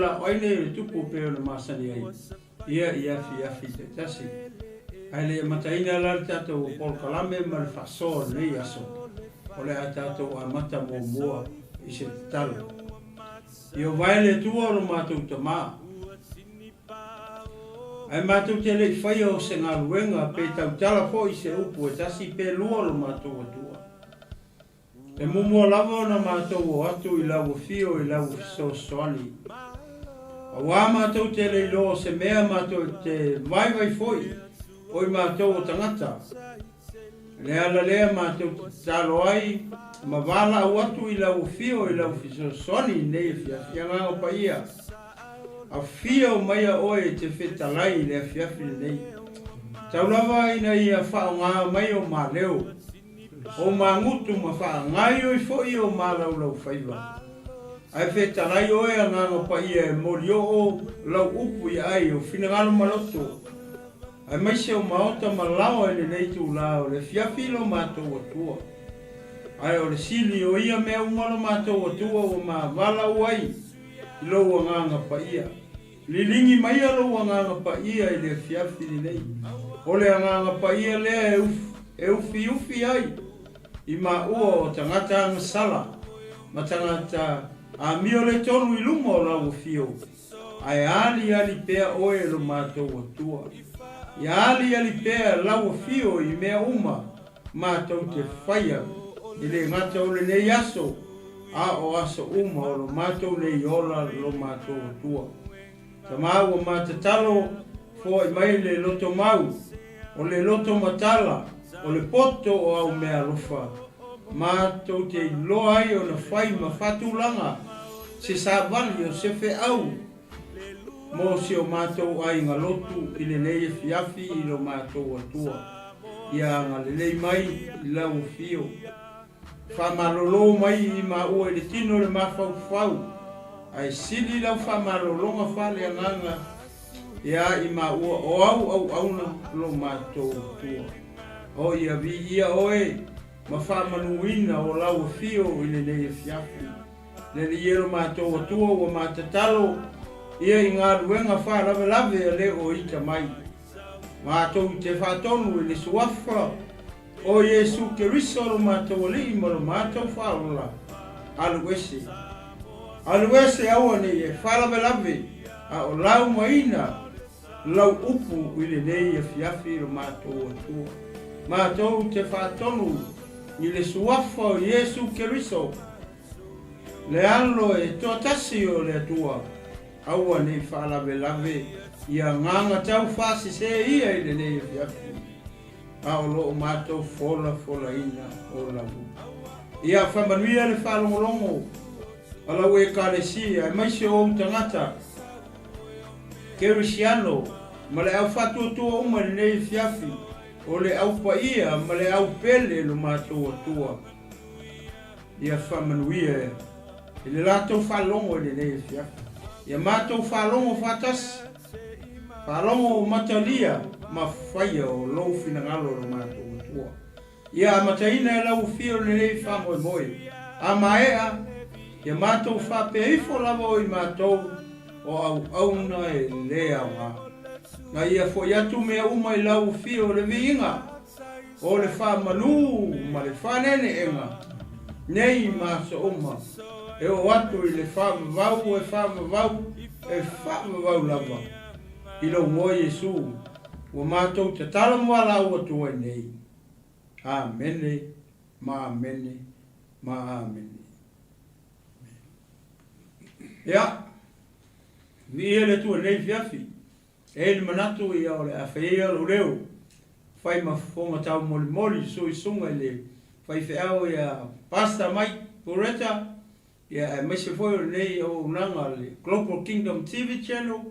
laau ai nei o le Tupu e pei ona masani ai ia i afiafi taitasi. Ae le i amataina la le tatou polokalame ma le faasoa o lenei aso, o le a tatou amata muamua i se tatalo. Ieova e le Atua o lo matou Tama, ae matou te le i faia o se galuega pe tautala foi se upu e tasi pe lua o lo matou Atua. E muamua lava ona matou o atu i lau afio i lau fesoasoani. Auā matou te le iloa o se mea matou te vaivai foi o i matou o tagata. Le ala lea matou te tatalo ai ma valaau atu i lau afio i lau fesoasoani i nei afiafi. Agaga Paia, afio maia oe e te fetalai i le afiafi lenei. Tau lava ina ia faaaoga mai o maleo. O magutu ma faagaioi foi o malaulaufaiva. Ae fetalai oe Agaga Paia e molioo lau upu i ai o finagalo ma loto, aemaise o maota ma laoa i lenei itula o le afiafi lo matou Atua. Ae o le sili o ia mea uma lo matou Atua ua mavalaau ai i lou Agaga Paia. Liligi maia lou Agaga Paia i le afiafi lenei. O le Agaga Paia lea e ufiufi ai i maua o tagata agasala ma tagata amio le tonu i luma o lau afio, ae aliali pea oe e lo matou Atua. Ia aliali pea lau afio i mea uma matou te faia, e le gata o lenei aso, a o aso uma o lo matou nei ola lo matou Atua. Tama ua matatalo foai mai le loto mau, o le loto matala, o le poto o au meaalofa, matou te iloa ai ona fai ma faatulaga se savali o se feau mo si o matou aiga lotu i lenei afiafi i lo matou Atua. Ia agalelei mai i lau afio. Faamalolo mai i maua i le tino le mafaufau, ae sili lau faamalologa faaleagaga ia i maua o au auauna lo matou Atua. O ia viia oe ma faamanuina o lau afio i lenei afiafi. Le Alii e lo matou Atua ua matatalo ia i galuega faalavelave a le o ita mai. Matou te faatonu i le Suafa o Iesu Keriso lo matou Alii ma lo matou Faaola. Alu ese. Alu ese aua nei e faalavelave a o laumaina lau upu i lenei afiafi lo matou Atua. Matou te faatonu i le Suafa o Iesu Keriso, le Alo e toatasi o le Atua, aua nei faalavelave i agaga tau faasese ia i lenei afiafi, a o lo o matou folafolaina o lau upu. Ia faamanuia le faalogologo a lau Ekalesia, aemaise o ou tagata Kerisiano ma le au faatuatua uma i lenei afiafi, o le au paia ma le au pele lo matou Atua. Ia faamanuia i le latou faalogo i lenei afiafi. Ia matou faalogo faatasi, faalogo matalia ma faia o lou finagalo lo matou Atua. Ia amataina e lau afio lenei faamoemoe. A maea, ia matou faapea ifo lava o i matou o auauna e le aoga. Na ia foi atu mea uma i lau afio o le viiga, o le faamalu ma le faaneeneega, nei ma aso uma, e oo atu i le faavavau e faavavau e faavavau lava, i lou Igoa Iesu, ua matou tatalo ma valaau atu ai nei. Amene ma amene ma amene. Ia, viia le Atua i lenei afiafi. E i ai le manatu ia o le a fai ai lou leo, fai ma fofoga taumolimoli suisuga i le faifeau ia Pastor Mike Bureta, ia aemaise foi o lenei auaunaga a le Global Kingdom TV Channel,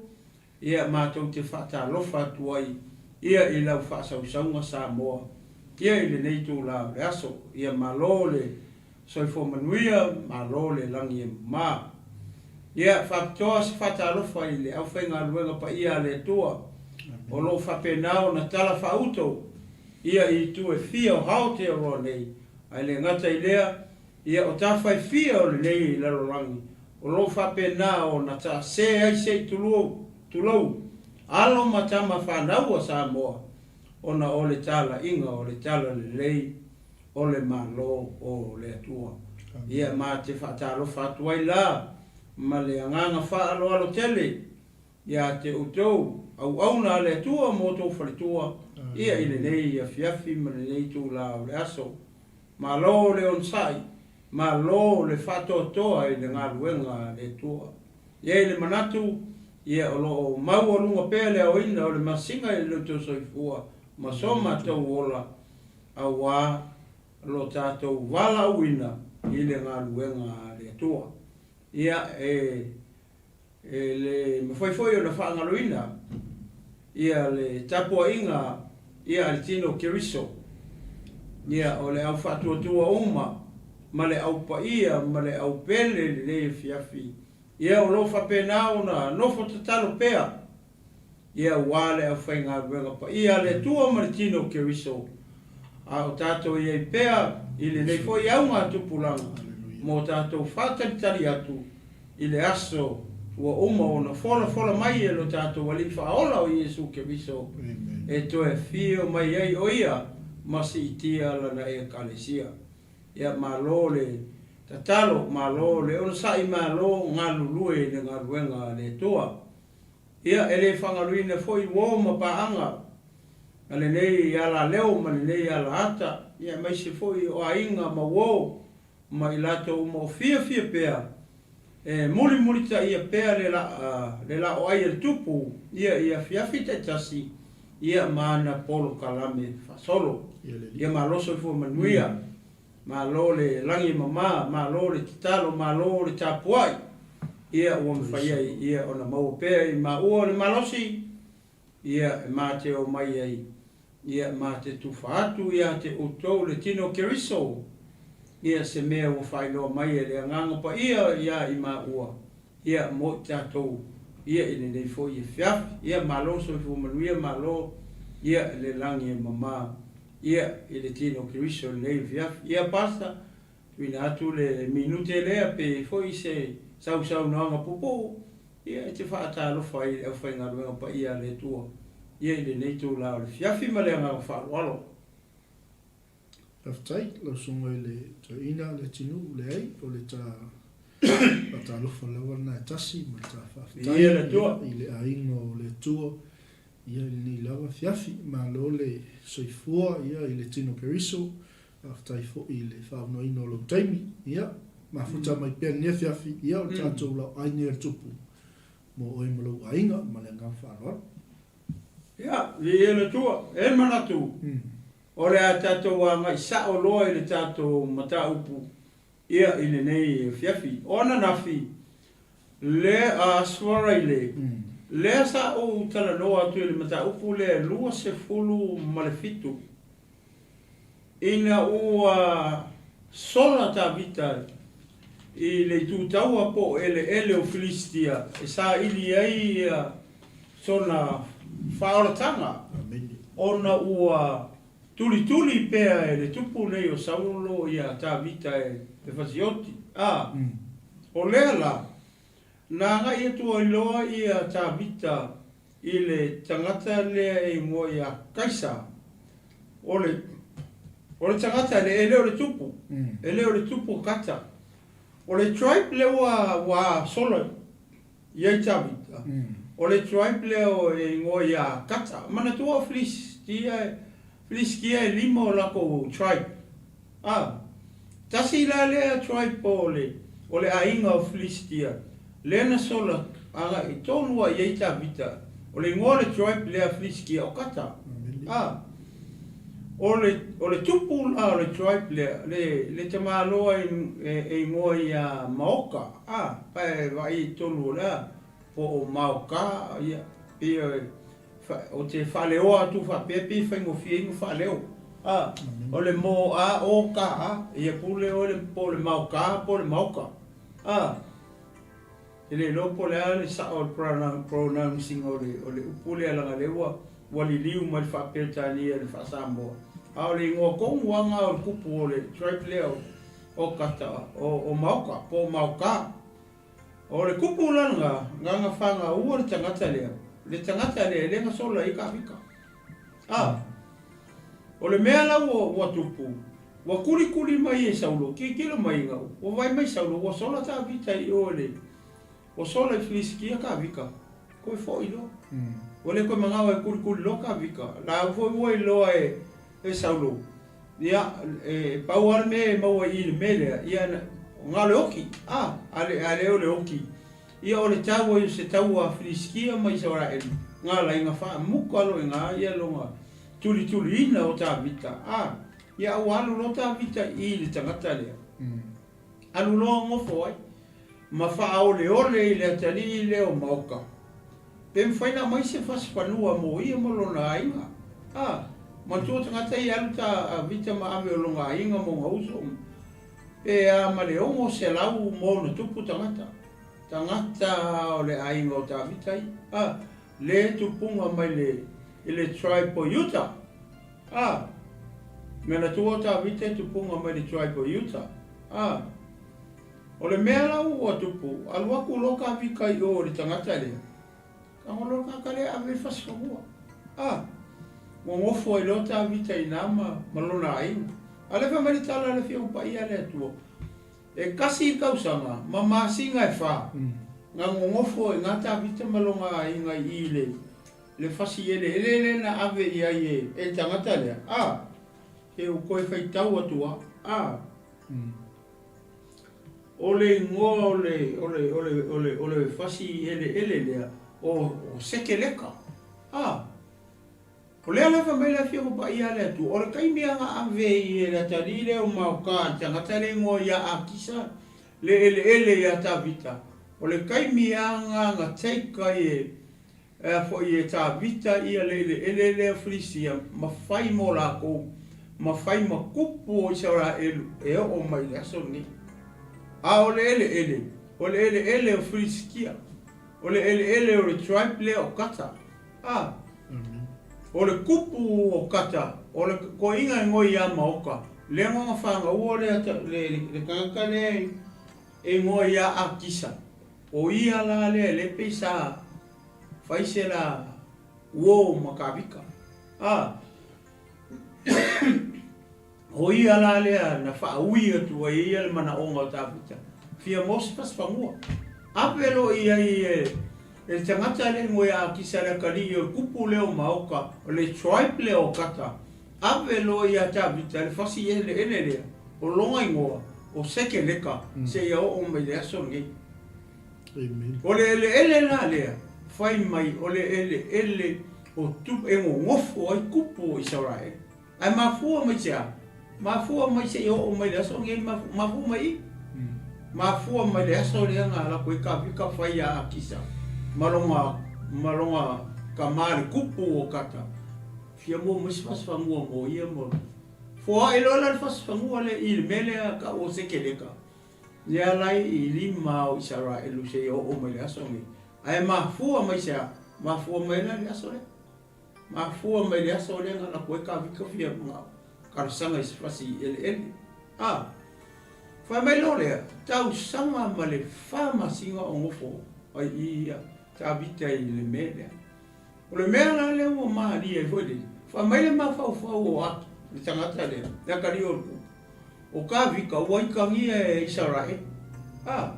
Ia matou te faatalofa atu ai ia i lau faasausauga Samoa ia i lenei itula o le aso. Ia malo le soifua manuia, malo le lagi e mama. Ia faapitoa se faatalofa i le aufaigaluega paia a le Atua o lo o faapena ona tala faauto ia i itu e fia o Aotearoa nei, ae le gata i lea, ia o tafa e fia o lenei lalolagi. O lo o faapena ona taasē ai se i tulou, tulou, alo ma tama fanau a Samoa ona o le talaiga o le Talalelei o le Malo o le Atua. Ia ma te faatalofa atu ai la ma le agaga faaaloalo tele ia te outou, auauna a le Atua ma outou faletua, ia i lenei afiafi ma lenei itula o le aso. Malo le onosai, malo le faatoatoa i le galuega a le Atua. E i ai le manatu, ia o lo o maualuga pea le aoina o le masiga i lo outou soifua ma so matou ola, auā lo tatou valaauina i le galuega a le Atua. Ia e E le mafai foi ona faagaloina ia le tapuaiga ia a le tino Keriso, ia o le au faatuatua uma ma le au paia ma le au pele i lenei afiafi, ia o lo o faapena ona nofo tatalo pea ia aua le aufaigaluega paia a le Atua ma le tino Keriso, a o tatou i ai pea i lenei foi auga tupulaga mo tatou faatalitali atu i le aso ua uma ona folafola mai e lo tatou Alii Faaola o Iesu Keriso e toe afio mai ai o Ia ma siitia Lana Ekalesia. Ia malo le tatalo, malo le onosai, malo galulue i le galuega a le Atua. Ia e le faagaloina foi uo ma paaga a lenei alaleo ma lenei alaata, ia aemaise foi o aiga ma uo ma i latou uma o fiafia pea e mulimulitaia pea le le laoai a le Tupu ia i afiafi taitasi ia ma ana polokalame faasolo. Ia malo soifua manuia, malo le lagi e mama, malo le tatalo, malo le tapuai ia ua mafai ai ia ona maua pea i maua le malosi ia e ma te omai ai Ia ma te tufa atu ia te outou le tino o Keriso, ia se mea ua faailoa mai e le Agaga Paia ia i maua, ia mo i tatou, ia i lenei foi afiafi. Ia malo soifua manuia, malo ia le lagi e mama, ia i le tino o Keriso i lenei afiafi. Ia Pastor, tuuina atu le minute lea pe foi se sausaunoaga pupuu, Ia, e te faatalofa ai i le aufaigaluega paia a le Atua, ia i lenei itula o le afiafi ma le agaga faaaloalo. Faafetai lau susuga i le toeaina Leatinuu, leai o le ta faatalofa lava lena e tasi ma le ta faafetai i le aiga o le Atua ia i lenei lava afiafi. Malo le soifua ia i le tino Keriso, Faafetai foi i le faaaunoaina o lou taimi. Ia, mafuta mai pea lenei afiafi, ia o le tatou laoai nei a le Tupu mo oe ma lou aiga, ma le agaga faaaloalo. Ia, viia le Atua. E i ai le manatu, o le a tatou agai sao loa i le tatou mataupu ia i lenei afiafi. O ananafi, le a Swaraile, lea sa ou talanoa atu i le mataupu lea e 27. Ina ua sola Tavita i le itu taua po o eleele o Filistia e saili ai sona faaolataga, ona ua tulituli pea e le tupu nei o Saulo ia Tavita e fasioti. A o lea la, na agai atu ai loa ia Tavita i le tagata lea e igoa ia Kaisa, o le, o le tagata le, e le o le tupu, e le o le tupu o Kata. O le tribe lea ua, ua sola i ai Tavita, o le tribe lea o e igoa ia Kata. Manatua o Filistia, Filistia e lima o lakou tribe. A, tasi la lea tribe o le, o le aiga o Filistia, lea na sola agai tonu lava i ai Tavita, o le igoa o le tribe lea a Filistia o Kata. A, o le, o le tupu la o le tribe lea, le, le tamaloa e, e igoa ia Maoka, a, pa e vaai i totonu o le a, po o Maoka, ia, pei e, Ou te faaleoa atu faapea pei e faigofie ai ona faaleo. A, o le mo a o ka a, ia pule oe le po o le maoka po o le maoka. A, e le iloa po o le a le sao o le pronouncing o le, o le upu lea leaga lea ua, ua liliu mai le faa-Peretania i le faa-Samoa. A o le igoa tonu lava lena o le kupu o le tribe lea o, o Kata, o, o Maoka, po o Maoka. O le kupu la lena, gagafagaua le tagata lea, le tagata lea e le gasola ai Kavika. A, o le mea la ua, ua tupu, ua kulikuli mai e Saulo, tilotilo mai ina ua vaai mai Saulo, ua sola Tavita i o i le, ua sola i Filisitia Kavika, toe foi loa. Ua le toe manao e kulikuli loa Kavika, la foi ua iloa e, e Saulo, Ia, e pau lava le mea e maua i i le mea lea, ia, na o le oki, a, a le, a le o le oki, ia o le tau ai o se taua Filisitia ma Isaraelu, na ala ai na faamuka loa i ina ia lona tulituliina o Tavita, a, ia ua alu loa Tavita i i le tagata lea, alu loa nofo ai, ma faaoleole i le atalii lea o Maoka, Pe mafai na aumai se fasi fanua mo ia ma lona aiga. A, matua tagata ia alu Tavita ma ave o lona aiga ma ona uso, pe a ma le 600 ma ona tupu tagata. Tagata o le aiga o Tavita ia. A, le tupuga mai le, i le tribe o Iuta. A, manatua o Tavita e tupuga mai le tribe o Iuta. A. O le mea la ua tupu, alu atu loa Tavita i o i le tagata lea, tago loa le tagata lea ave i le fasi fanua. A, ua nofo ai loa Tavita i ina ma, ma lona aiga. A o lea fai mai le tala a le Afioga Paia a le Atua, e tasi le tausaga ma masina e fa, na nonofo ai ina Tavita ma lona aiga i i le, le fasi eleele lea na ave i ai e, e le tagata lea. A, se ua toe faitau atu lava. A. O le igoa o le, o le, o le, o le, o le fasi eleele lea, o, o Sekeleka. A, o lea la fai mai le Afioga Paia a le Atua, o le taimi lava na ave ai e le atalii lea o Maoka le tagata le igoa ia Akisa le eleele ia Tavita, o le taimi lava na na take ai e, E a foi e Tavita ia le eleele lea o Filisia ma fai mo lakou, ma fai ma kupu o Isaraelu e oo mai i le aso lenei. A o le eleele, o le eleele o Filisitia, o le eleele o le tribe lea o Kata, a o le kupu o Kata, o le toeaina e ngoi ia Maoka, lea na ona fanauo le, le, le tagata lea e igoa ia Akisa. O ia la lea le pei sa fai se la uo ma Kavika. A o ia la lea na faaui atu ai e ia le manaoga o Tavita, fia maua se fasifanua. Ave loa i ai e le tagata le igoa ia Akisa le atalii o le kupu lea o Maoka, o le tribe lea o Kata, Ave loa ia Tavita le fasi eleele lea, o lona igoa o Sekeleka, seia oo mai le aso lenei. O le eleele la lea, fai mai o le eleele o tupe e nonofo ai kupu o Isaraelu. Ae mafua mai se a? Mafua mai seia oo mai le aso lenei, mafua mai i? Mafua mai le aso lea na alu atu ai Tavita fai ia Akisa ma lona, ma lona tama le kupu o Kata. Fia mua mai se fasifanua mo ia mo Foaʻi loa la le fasifanua lea i le mea lea tau o Sekeleka, lea la i lima o Isaraelu seia oo mai le aso lenei. Ae mafua mai se a? Mafua mai la le aso lea. Mafua mai le aso lea na alu atu ai Tavita fia manao talosaga i se fasi eleele. A, fai mai loa lea, tausaga ma le fa masina o nofo ai i ia Tavita i le mea lea. O le mea la lea ua malie ai foi lele, fai mai le mafaufau o Aki, le tagata lea, le atalii o le kupu, o Tavita ua itagia e Isaraelu. A,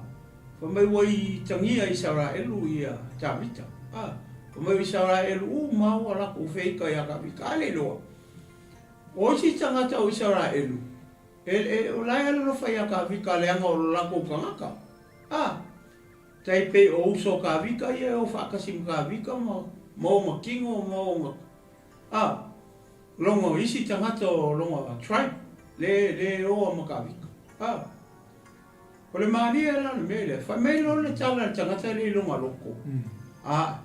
fai mai ua itagia e Isaraelu ia Tavita. A, fai mai o Isaraelu uma lava ua latou feita ia Tavita. A le iloa, o isi tagata o Isaraelu, e, e, o la e alolofa ia Tavita leaga o lo latou tagata. A, Tai pei o uso o Kavika ia e o faatasi ma Kavika ma ma ona kino ma ona a lona o isi tagata o lona tribe le le oa ma Kavika a o le malie la o le mea lea fai mai loa le tala a le tagata lea i lona loko a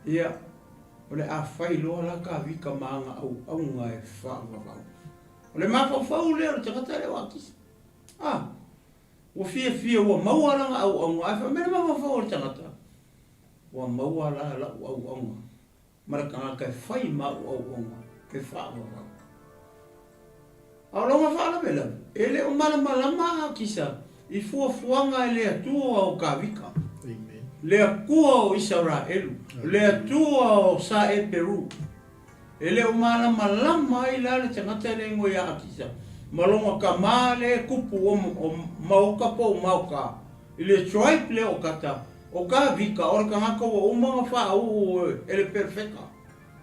ia o le a fai loa la Kavika ma ana auauna e faavavau o le mafaufau lea o le tagata lea o Akisa a Ua fiafia ua maua lana auauna, ae fai mai le mafaufau o le tagata, Ua maua la lau auauna ma le tagata e fai ma au auauna e faavavau. A o lona faalavelave, e le o malamalama a Akisa. I fuafuaga e le Atua o Kavika, le Atua o Isaraelu, le Atua o sa Eperu. E le o malamalama ai la le tagata le igoa ia Akisa ma lona tama le kupu o Maoka po o Maoka i le tribe lea o Kata, o Kavika o le tagata ua uma ona faauu e le perofeta.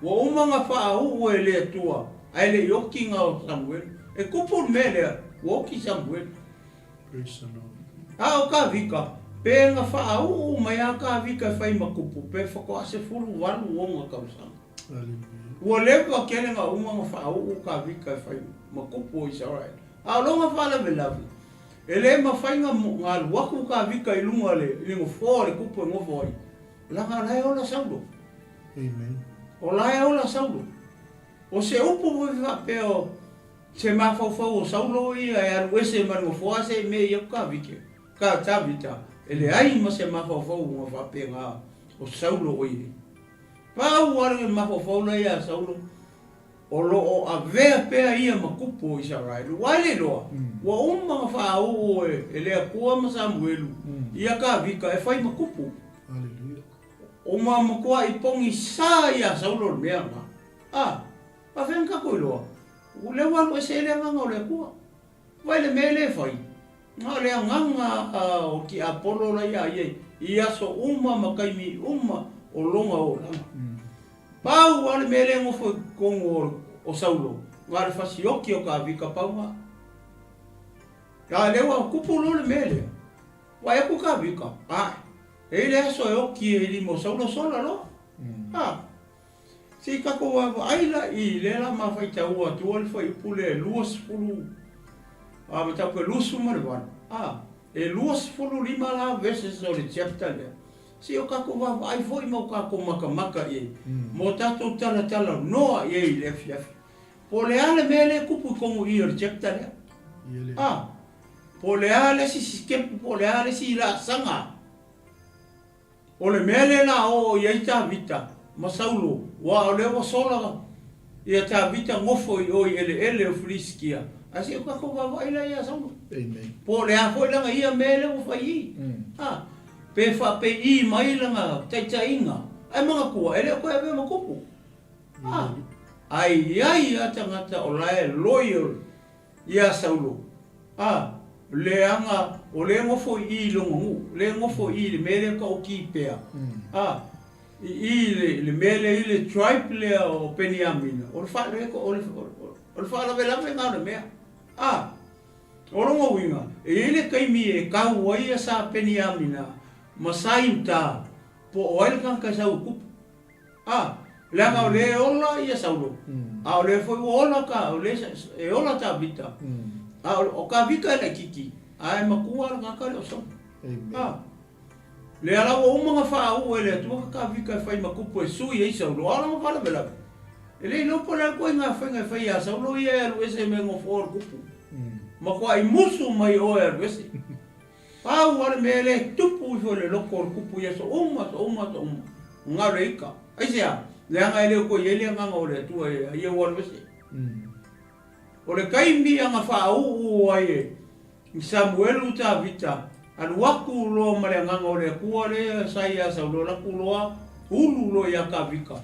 Ua uma ona faauu e le Atua ae le i oti na o Samuelu. E kupu le mea lea, ua oti Samuelu. Praise the Lord. A o Kavika, pe na faauu mai a Kavika e fai ma kupu, pe faatoa 18 ona tausaga. Hallelujah. Ua leva tele na uma na faauu Kavika e fai ma kupu o Isaraele. A o lona faalavelave, e le mafai na alu atu Kavika i luga i le nofoa o le kupu e nofo ai, leaga o la e ola Saulo. Amen. O la e ola Saulo. O se upu foi faapea o se mafaufau o Saulo ia e alu ese ma le nofoa se i mea i aku Kavika, ka Tavita, e leai ma se mafaufau na faapena o Saulo o i ai. Pau lava le mafaufau la ia a Saulo, o lo o avea pea ia ma kupu o Isaraelu. Ua le iloa, ua uma ona faauu e le Atua ma Samuelu ia Kavika e fai ma kupu. Hallelujah. O ma matuai pogisa iā Saulo le mea lena. A, faafefea ona tatou iloa? O lea ua alu ese ai le agaga o le Atua. Vaai le mea lea e fai, na o le agaga o tiapolo la iā ia i aso uma ma taimi uma o lona olaga. Pau lava le mea lea e nofo i totonu o Saulo, na o le fasioti o Tavita pau lena. A o lea ua tupu loa le mea lea, vaai atu Tavita, ae, E i ai le aso e oti e lima o Saulo sola loa. A, se i tatou vaavaai la i lea la ma faitaua atua le fuaiupu lea e 20, a mataupu e 28. A, e 25 la verses o le chapter lea. Se i o tatou vaavaai foi ma o tatou matamata i ai, ma o tatou talatalanoa i ai i le afiafi. Po o le a le mea lea e tupu i totonu i i o le chapter lea. A, Po o le a le isi sitepu, po o le a le isi laasaga. O le mea lea la oo i ai Tavita ma Saulo, aua o lea ua sola ia Tavita nofo i o i eleele o Filisitia, ae se i o tatou vaavaai la ia Saulo. Po o le a foi lana ia mea lea ua fai i, a, pe faapei mai lana taitaiga, ae manatua, e le o toe avea ma tupu. A, ae i ai lava tagata o la e loyal Iā Saulo, A, leaga o lea e nofo i i i lona nuu, lea e nofo i i le mea lea tau o Kipea, a, i i i le mea lea i le tribe lea o Peniamina, o le o le, o le faalavelave lena o le mea. A, o lona uiga, e i ai le taimi e tau ai ia Sa Peniamina ma Sa Iuta, po o ai le tagata e sau e tupu. A, leaga o lea e ola ia Saulo, a o lea foi ua ola ka, o lea e ola Tavita. A o Tavita e laitiiti, a e matua le tagata lea o Saulo. A, lea la ua uma ona faauu e le Atua ka Tavita e fai ma tupu e sui ai Saulo, a o lona faalavelave, e le iloa po o le a le ituaiga faiga e fai ia Saulo ia e alu ese me nofoa o le tupu. Matuai musu mai oe e alu ese. Pau lava le mea lea e tupu ifo i le loto o le kupu i aso uma, aso uma, aso uma, galo e ika. Aisea? Leaga e le o toe i ai le agaga o le Atua ia ia ua alu ese. O le taimi aga faauu ai e Samuelu Tavita, alu atu loa ma le agaga o le Atua lea sa ia Saulo, alu atu loa ulu loa ia Tavita.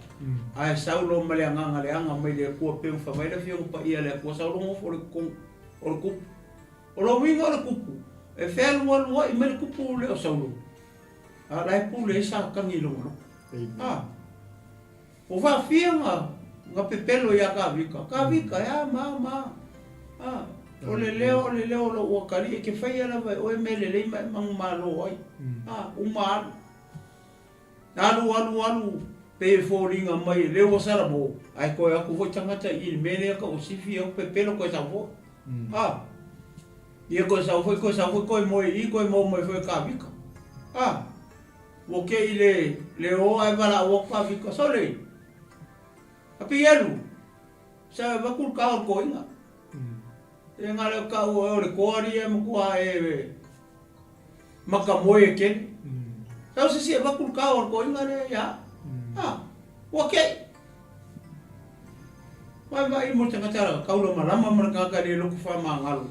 Ae sau loa ma le agaga leaga mai le Atua pei ona fai mai le Afioga Paia a le Atua, sau loa nofo i totonu o le kupu. O lou uiga o le kupu, e fealualuai mai le kupu lea o Saulo, a o la e pule ai Satani i lona loto. A, ua faafia na, na pepelo iā Kavika, Kavika, e a ma, ma, a, o le leo, o le leo o lou atalii, e te faia lava e oe mea lelei ma e manumalo ai. A, uma alu. Alu, alu, alu, pei e foliga mai e lea ua salamo, ae toe atu foi tagata i le mea lea tau o sifi au pepelo toe sau foi. A, ia toe sau foi, toe sau foi, toe moe i i, toe maua mai foi e Kavika. A, ua te i le, le o ae valaau atu Kavika, sole, a Pielu, sa avatu le kao o le toeaina. E na le kau o le toa alii e matua e makamoe e tele. Sau se isi e avatu le kao o le toeaina lea ia au. A, ua kei. Vaivai mo le tagata kaulamalama ma le tagata le loto faamagalo.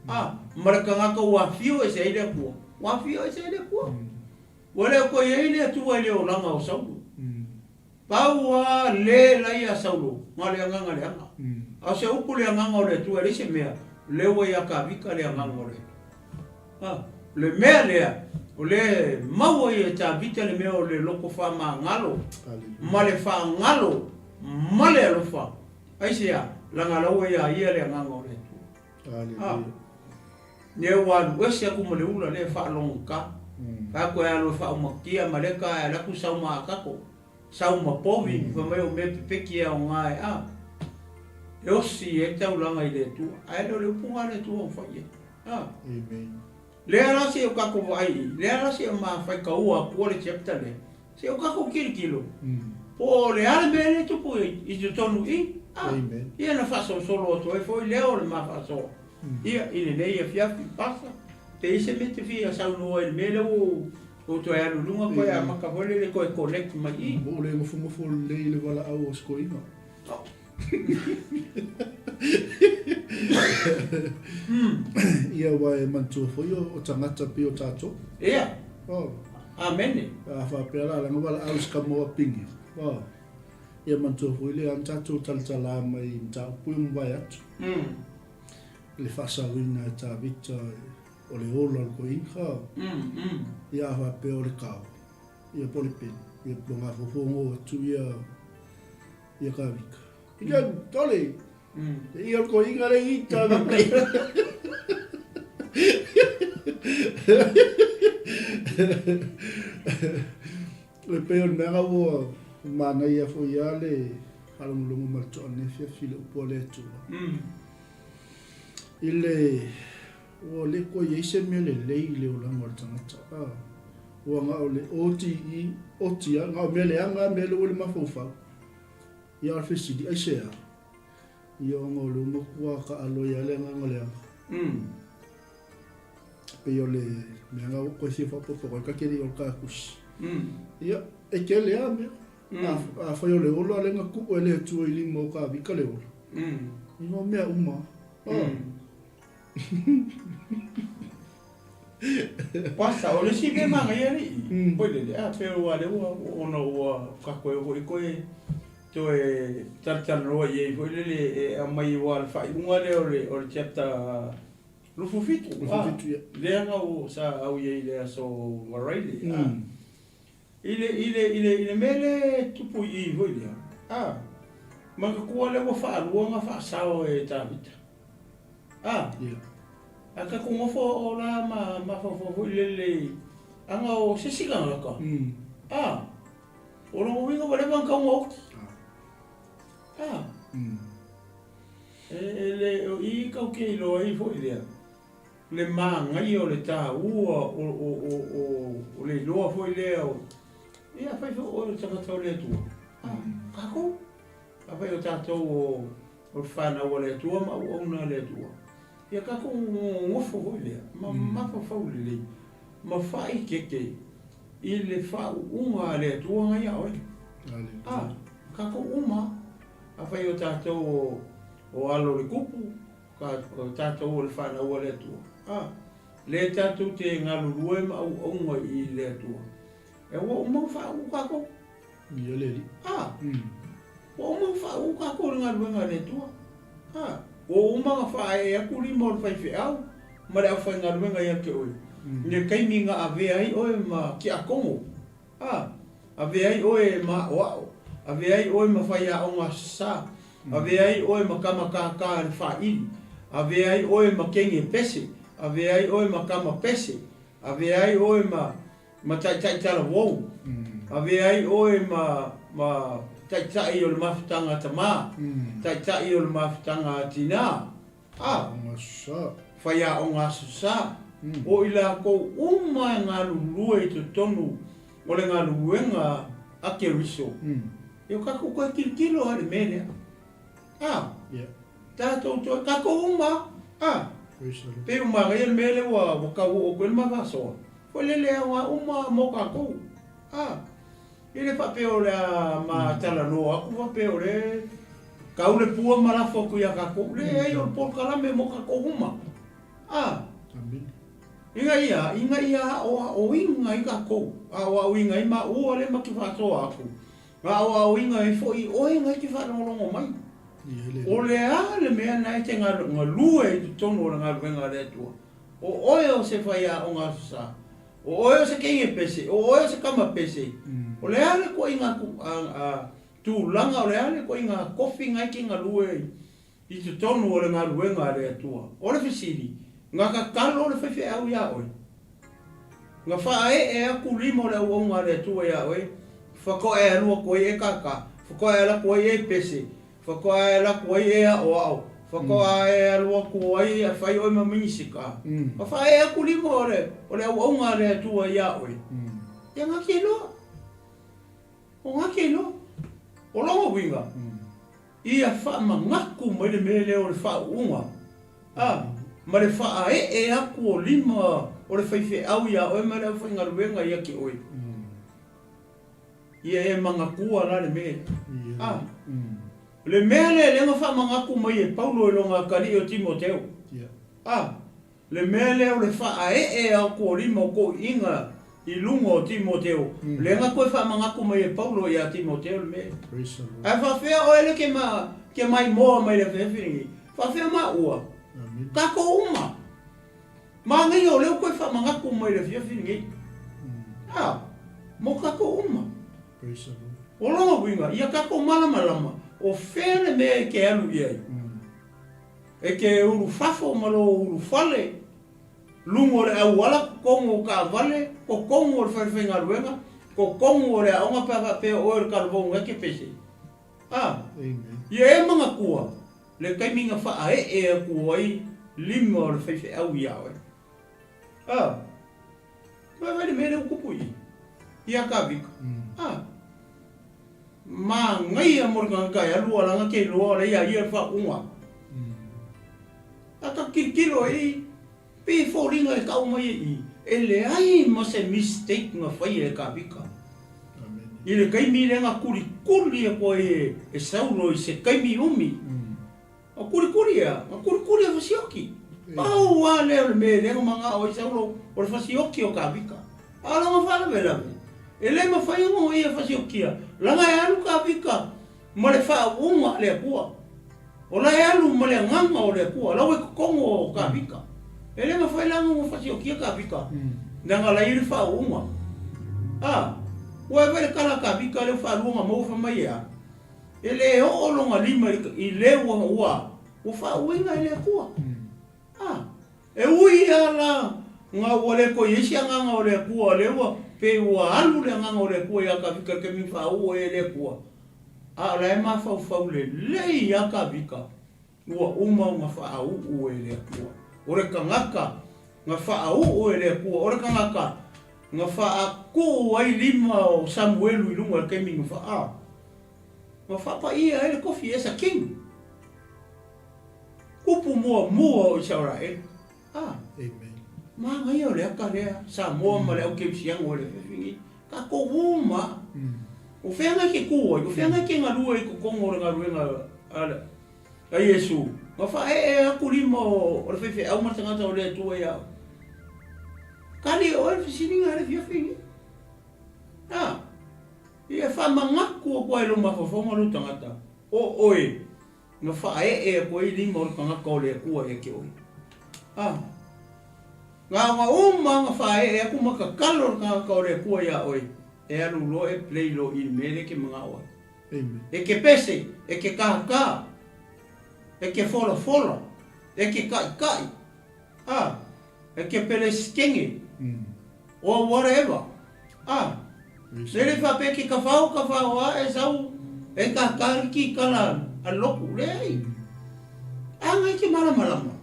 A, ma le tagata ua afio ese ai le Atua, ua afio ese ai le Atua. Ua le toe i ai le Atua i le olaga o Saulo. Pau lava le la ia Saulo, na o le agaga leaga. A o se upu le agaga o le Atua e leai se mea, o lea ua ia Tavita le agaga o le Atua. A, o le mea lea, o lea e maua ai e Tavita le mea o le loto faamagalo ma le faagalo ma le alofa. Aisea? Leaga la ua ia ia le agaga o le Atua. A, lea ua alu ese atu ma le ula lea e faalogogata. Fai atu e alu e faaumatia ma leka ae alu atu sau ma akato, sau ma povi, fai mai o mea pepeki e aoga e a. E osi ai le taulaga i le Atua, ae le o le upu lena a le Atua ua fai i ai. A. Amen. Lea la se o tatou vaai i, lea la se o ma faitaua atua le chapter lea, se o tatou tilotilo, po o le a le mea lea e tupu i totonu i, a, Amen. ia na faasolosolo atu ai foi lea o le ma faasoa, ia, i lenei afiafi, pasa, pe i ai se mea e te fia saunoa i le mea lea ua ou ou toe alu i luga toe amata foi lele toe connect mai i. Ua ou le nofonofo lelei i le valaau o si toeaina. Ia aua e manatua foi o tagata pei o tatou. Ia. Oh. Amene. A faapea la leaga valaau i se kama o Apini. Oh. Ia manatua foi lea ana tatou talatala mai i mataupu e mavae atu. Le faasaoina e Tavita o le ola o le toeaina. Ia a faapea o le kao, ia po o le peni, ia po o gafofogo atu ia Ia ka vika. Ika tole. Ia ko inga le ita na play. Le pei o le mea ua manaia foi ia le faalogologo ma le toa nei afiafi i le upu a le Atua. I le ua le koe i ai se mea lelei i le olaga o le tagata. Ua na o le OTE, oti lava, na o mea leaga lava mea lea ua i le mafaufau. Ia a o le fesili, aisea? Ia ona o lea ua matua taaalo ai lava le agaga leaga. E pei o le mea lena ua ou toe fia faaopoopo atu ai, ta te le i ola takusi. Ia, e tele lava mea. Afai o le ola lea na tuu e le Atua i lima o Tavita le ola, ia o mea uma lava. Pasa, o le isi mea manaia alii, foi lele, a pei aua lea ua, ona ua tatou e foi toe, toe talatalanoa i ai foi lele e aumai aua o le faaiuga lea o le, o le chapter 27, 27, ia. Lea na ou, sa au i ai i le aso Varaile, a. I le, i le, i le, i le mea lea e tupu i i foi lea, a, manatua lea ua faalua ona faasao e Tavita. A, Ia. A tatou nofo o la ma mafaufau foi lele aga o se isi tagata, a, o lona uiga ua leva ona tatau ona oti. A, e le, o i tatou te iloa ai foi lea, le manaia o le taua o, o, o, o, o le iloa foi lea o, ia afai foi o oe o le tagata o le Atua, a, tatou, afai o tatou o, O le fanau a le Atua ma auauna a le Atua. Ia tatou nonofo foi lea ma mafaufau lelei ma faaeteete i le faauuga a le Atua na ia oe. A, tatou uma, afai o tatou o alo o le tupu, o tatou o le fanau a le Atua, a, lea tatou te galulue ma auauna i le Atua, e ua uma ona faauu tatou. Ia le Alii. A, ua uma ona faauu tatou i le galuega a le Atua. A, ua uma ona faaee atu lima o le faifeau ma le aufaigaluega ia te oe, i le taimi na avea ai oe ma tiakono, a, avea ai oe ma aʻoaʻo, avea ai oe ma faiaoga sasa, avea ai oe ma tama kākā i le fāʻili, avea ai oe ma teine pese, avea ai oe ma tama pese, avea ai oe ma ma taitai talavou, avea ai oe ma, ma taitai o le mafutaga a tamā, taitai o le mafutaga a tinā, a, faiaoga aso sa, o i latou uma e galulue i totonu o le galuega a Keriso, e o tatou toe tilotilo lava i le mea lea. A, tatou toe, tatou uma, a, pei ua manaia le mea lea ua, ua tau oo atu ai le ma faasoa, foi lele aoga uma mo tatou, a, e le faapea o le a ma talanoa atu faapea o lea tau le pua ma lafo atu ia tatou, leai o le polokalame mo tatou uma, A. Amene. Ina ia, ina ia aʻoaʻoina ai kākou, aʻoaʻoina ai māua lea ma ke faasoa aku, aʻoaʻoina ai foʻi ʻoe na e ke faalogologo mai. ʻO le a le mea na e te galue i totonu o le galuega a le Atua? ʻO ʻoe o se faiaʻoga Aso Sa, ʻo ʻoe o se keige pese, ʻo ʻoe o se kama pese, ʻo le a le koʻiga tulaga, ʻo le a le koʻiga kofi na e ke galue i totonu o le galuega a le Atua. ʻO le fesili, na kakalo le faifeau iā ʻoe? Na faaeʻe aku lima o le auauna a le Atua iā ʻoe, faatoa e alu aku ai e kākā, faatoa e ala aku ai e pese, faatoa e ala aku ai e aʻoaʻo, faatoa e alu aku ai a fai ʻoe ma minisika. Na faaeʻe aku lima o le, o le auauna a le Atua iā ʻoe. Ia na ke iloa. ʻO na ke iloa. ʻO lona uiga, Ia faamanatu mai le mea lea o le faauuga, a ma le faaee aku o lima o le faifeau iā oe ma le aufaigaluega ia te oe. Ia e manatua la le mea lea. A le mea lea lea na faamanatu mai e Paulo i lona atalii o Timoteo. A Le mea lea o le faaee aku o lima o toʻiʻiga i luga o Timoteo, lea na toe faamanatu mai e Paulo iā Timoteo le mea lea. Ae faafea oe le ke ma, ke maimoa mai le afiafi lenei? Faafea maua? Tatou uma. Manaia o lea ua toe faamanatu mai le afiafi lenei. A, mo tatou uma. O lona uiga, ia tatou malamalama, o fea le mea e te alu i ai. E ke ulu fafo ma lou ulu fale, luga o le auala, totonu o taavale, totonu o le falefaigaluega, totonu o le aoga pe a faapea o oe o le talavou na e ke pese. A, ia e manatua le taimi na faaee atu ai lima o le faifeau iā oe. A, vaivai le mea lea ua tupu i i, iā Kavika. A, Manaia mo le tagata e alu ala ke iloa o le ia ia le faauuga. A ta tilotilo i pe foliga e tau mai i e leai ma se mistake na faia e Kavika. I le taimi lea na kulikuli atu ai e Saulo i se taimi umi. O kulikuli ea, o kulikuli e fasioki. Pau lava lea o le mea e le manao ai Saulo, o le fasioki o Kavika. A o lona faalavelave, e le mafai ona ia fasiokia, leaga e alu Kavika ma le faauuga a le Atua. O la e alu ma le agaga o le Atua, la ua i totonu o Kavika. E le mafai la ona fasiokia Kavika, leaga la e i ai le faauuga. A, ua e vaai i le tala a Kavika lea ua faalua ona maua fai mai e a? E le oo lona lima i le ua ua ua faauuina e le Atua. A, e ui lava la na ua le toe i ai se agaga o le Atua, lea ua pei ua alu le agaga o le Atua iā Kavika i le taimi na faauu ai e le Atua, a o la e mafaufau lelei iā Kavika, ua uma ona faauu e le Atua. O le tagata na faauu e le Atua, o le tagata na faakuu ai lima o Samuelu i luga i le taimi na faa. Ua faapaia ai le kofi as a king. Kupu muamua o Isaraelu. Ah. Amen. Manaia o le ata lea, Samoa ma le au kerisiano e le afiafi nei. Tatou uma. O fea na e te ku ai? O fea na e te galue i totonu o le galuega a le a Iesu? Na faaee atu lima o le faifeau ma le tagata o le Atua ia oe. Kali e oe le fesiliga i le afiafi nei. Ah. Ia faamanatu atu ai i lou mafaufauga lou tagata, o oe, na faaee atu ai lima o le tagata o le Atua ia te oe. A, na ona uma na faaee atu ma tatalo le tagata o le Atua iā oe, e alu loa e play loa i le mea lea e te manao ai. E te pese, e te kākā, e te folafola, e te kaʻikaʻi, a, E ke Pelesitene, or whatever, a, lele faapea ke kawhao kawhao a e sau e ka kariki kala a loku, leai. A ngai ke malamalama.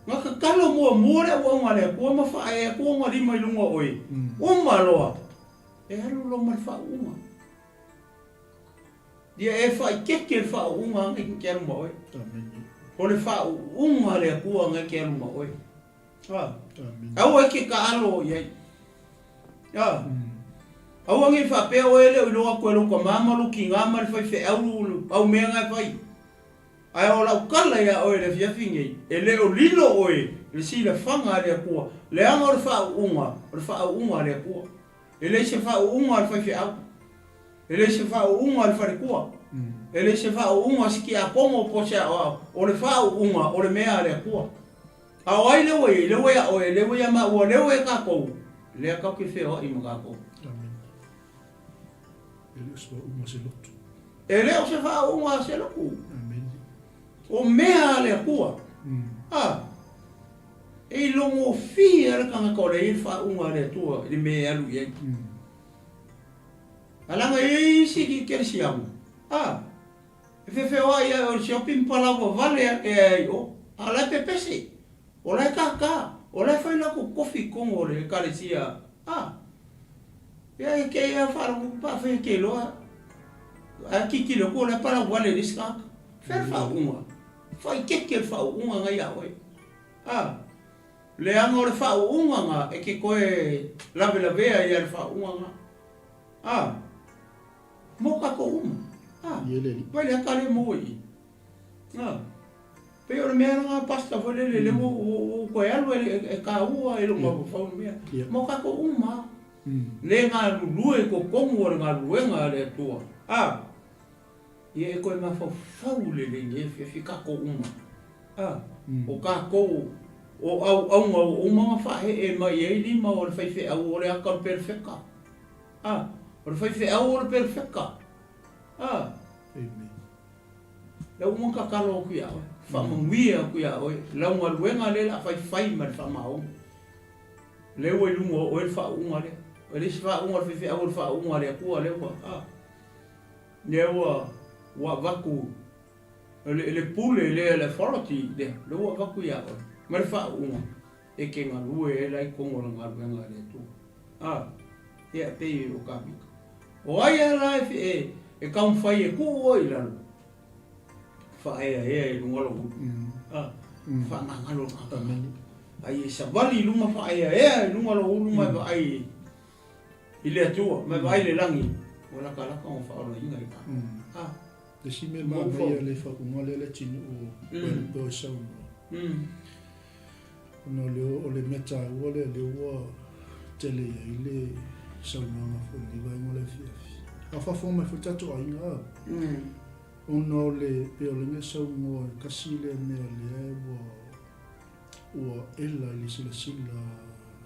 Nga kakalo muamua le auaunga a le Atua ma faaee atu ona lima i luga o oe, uma loa, e alu loa ma le faauuga. Ia e faaitete le faauuga a ngai ke alu ma oe. O le faauuga a le Atua ngai ke alu ma oe. Aua e ke kaalo i ai. Aua nei faapea oe e le o iloa atu e lou tama ma lou tina ma le faifeau au mea na e fai. Ae o lau tala iā oe i le afiafi nei, e le o lilo oe i le silafaga a le Atua, leaga o le faauuga, o le faauuga a le Atua. E leai se faauuga a le faifeau. E leai se faauuga a le faletua. E leai se faauuga a se tiakono po o se aoao. O le faauuga o le mea a le Atua. A o ai lea ua i ai? Lea ua ia oe, lea ua ia maua, lea ua ia tatou, lea tatou te feoai ma tatou. Amene. E le o se faauuga a se lotu. E le o se faauuga a se lotu. Amene. O mea a le Atua. A. E ilogofie lava le tagata o lea e i ai le faauuga a le Atua i le mea e alu i ai. A leaga e i ai isi kerisiano, a, e feofeoai lava o le siopi ma palaoa vale ake ai i o, a o la e pepese, o la e kākā, o la e fai latou tofi i totonu o le ekalesia, a, ia e te ia faalogo pe afai e te iloa, ae tilotilo atu o la e palau vale i le isi tagata. Fea le faauuga? Faaeteete le faauuga na ia oe. A, leaga o le faauuga na e te toe lavelavea ia le faauuga na. A, mo tatou uma. A, vai le ata lea maua i i. A, pei o le mea lena Pastor foi lele, lea ua ou toe alu e taua i lou mafaufau le mea. Mo tatou uma. Le galulue i totonu o le galuega a le Atua. A, ia e toe mafaufau lelei nei afiafi tatou uma. A, o tatou o auauna ua uma ona faahee mai ai lima o le faifeau o le ata o le perofeta. A, o le faifeau o le perofeta. A, Amen. Lea ua uma ona tatalo atu ia oe, faamanuia atu ia oe, lau galuega lea o le a faifai ma le faamaoni. Lea ua i luga o oe le faauuga lea. E leai se faauuga a le faifeau o le faauuga a le Atua lea ua, a, lea ua, ua avatu le, le pule lea, le authority lea, lea ua avatu ia oe ma le faauuga. E te galue ai la i totonu o le galuega a le Atua. A, ia, e pei o Kavita. O ai a la e, e taumafai e tuu oe i lalo? Faaeaea i luga lou ulu. A, faagagalo le tagata. Ai e savali i luma faaeaea i luga lou ulu ma e vaai i le Atua, ma e vaai i le lagi, ua latalata ona faaolaina i tatou. A. Le isi mea manaia le faauuga lea le atinuu o Wellington e saunoa. Ona o lea o le mea taua lea lea ua tele i ai le saunoaga foi i lenei vaega o le afiafi. A o faafofoga mai foi le tatou aiga a. Ona o le pei o le mea saunoa e tasi lea mea lea ua ua ela i le silasila a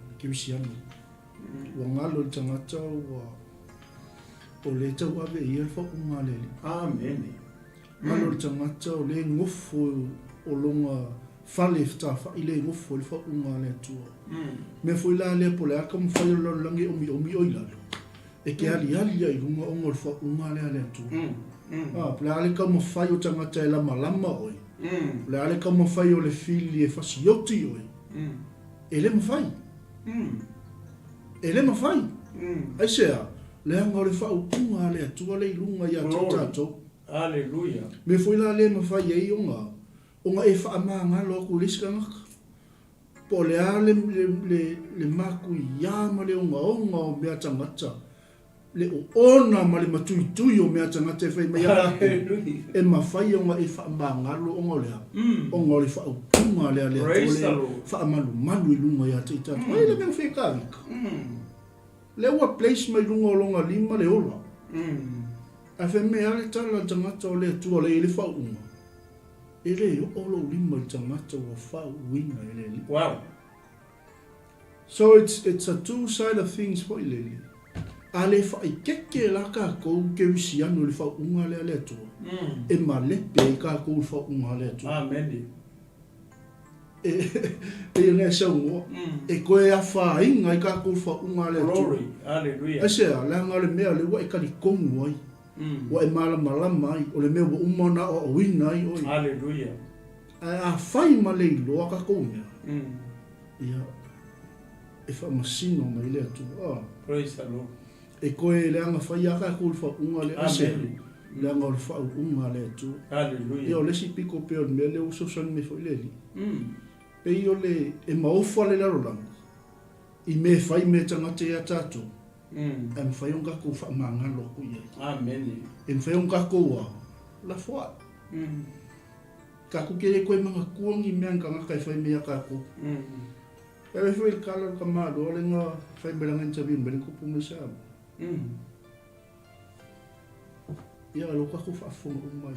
le kerisiano. Ua galo i le tagata ua o lea e tauave e ia le faauuga a le Alii. Amene. Galo i le tagata o lea e nofo o lona fale fetafai lea e nofo ai le faauuga a le Atua. Mea foi la lea po o le a taumafai o le lalolagi e omiomi oe i lalo, e te aliali lava i luga ona o le faauuga lea a le Atua. A, po o le a le taumafai o tagata e lamalama oe, po o le a le taumafai o le fili e fasioti oe, e le mafai. E le mafai. Aisea? Leaga o le faaupuga a le Atua lea i luga ia te tatou. Aleluia. Mea foi la lea e mafai ai ona, ona e faamagalo atu i le isi tagata. Po o le a le, le, le, le matuia ma le ogaoga o mea tagata, le oona ma le matuitui o mea tagata e fai mai a tatou, e mafai ona e faamagalo ona o le a? Ona o le faaupuga lea a le Atua lea e faamalumalu i luga ia te i tatou. Ai le mea ua fia Kavika. Lea ua place mai luga o lona lima le ola. Ae fai mai a le tala a le tagata o le Atua lea e i ai le faauuga, e le oo lou lima i le tagata ua faauuina e le Alii. Wow. So it's it's a two side of things foi lele. A le faaikeke la tatou kerisiano i le faauuga lea a le Atua, e malepe ai tatou i le faauuga a le Atua. Amene. E pei ona e saunoa, e toe afaina ai tatou i le faauuga a le Atua. Glory, hallelujah. Aisea? Leaga o le mea lea ua e talitonu ai, ua e malamalama ai, o le mea ua uma ona aoaoina ai oe. Hallelujah. Ae afai ma le iloa tatou mea, ia, e faamasino mai le Atua. Praise the Lord. E toe leaga fai lava tatou i le faauuga lea. Aisea? Amen. Leaga o le faauuga a le Atua. Hallelujah. Ia, o le isi pito pei o le mea lea ua fesoasoani mai foi le Alii. Pei o le, e maofa le lalolagi i mea e fai mea tagata ia tatou, ae mafai ona tatou faamagalo atu i ai. Amene. E mafai ona tatou a, lafo ae. Takou te le toe manatua ni mea ni tagata e fai mai ia tatou. E ave foi i le tala o le tamaloa lea na fai mai lana interview mai le tupu mai Samoa. Ia o lea ua tatou faafofoga uma i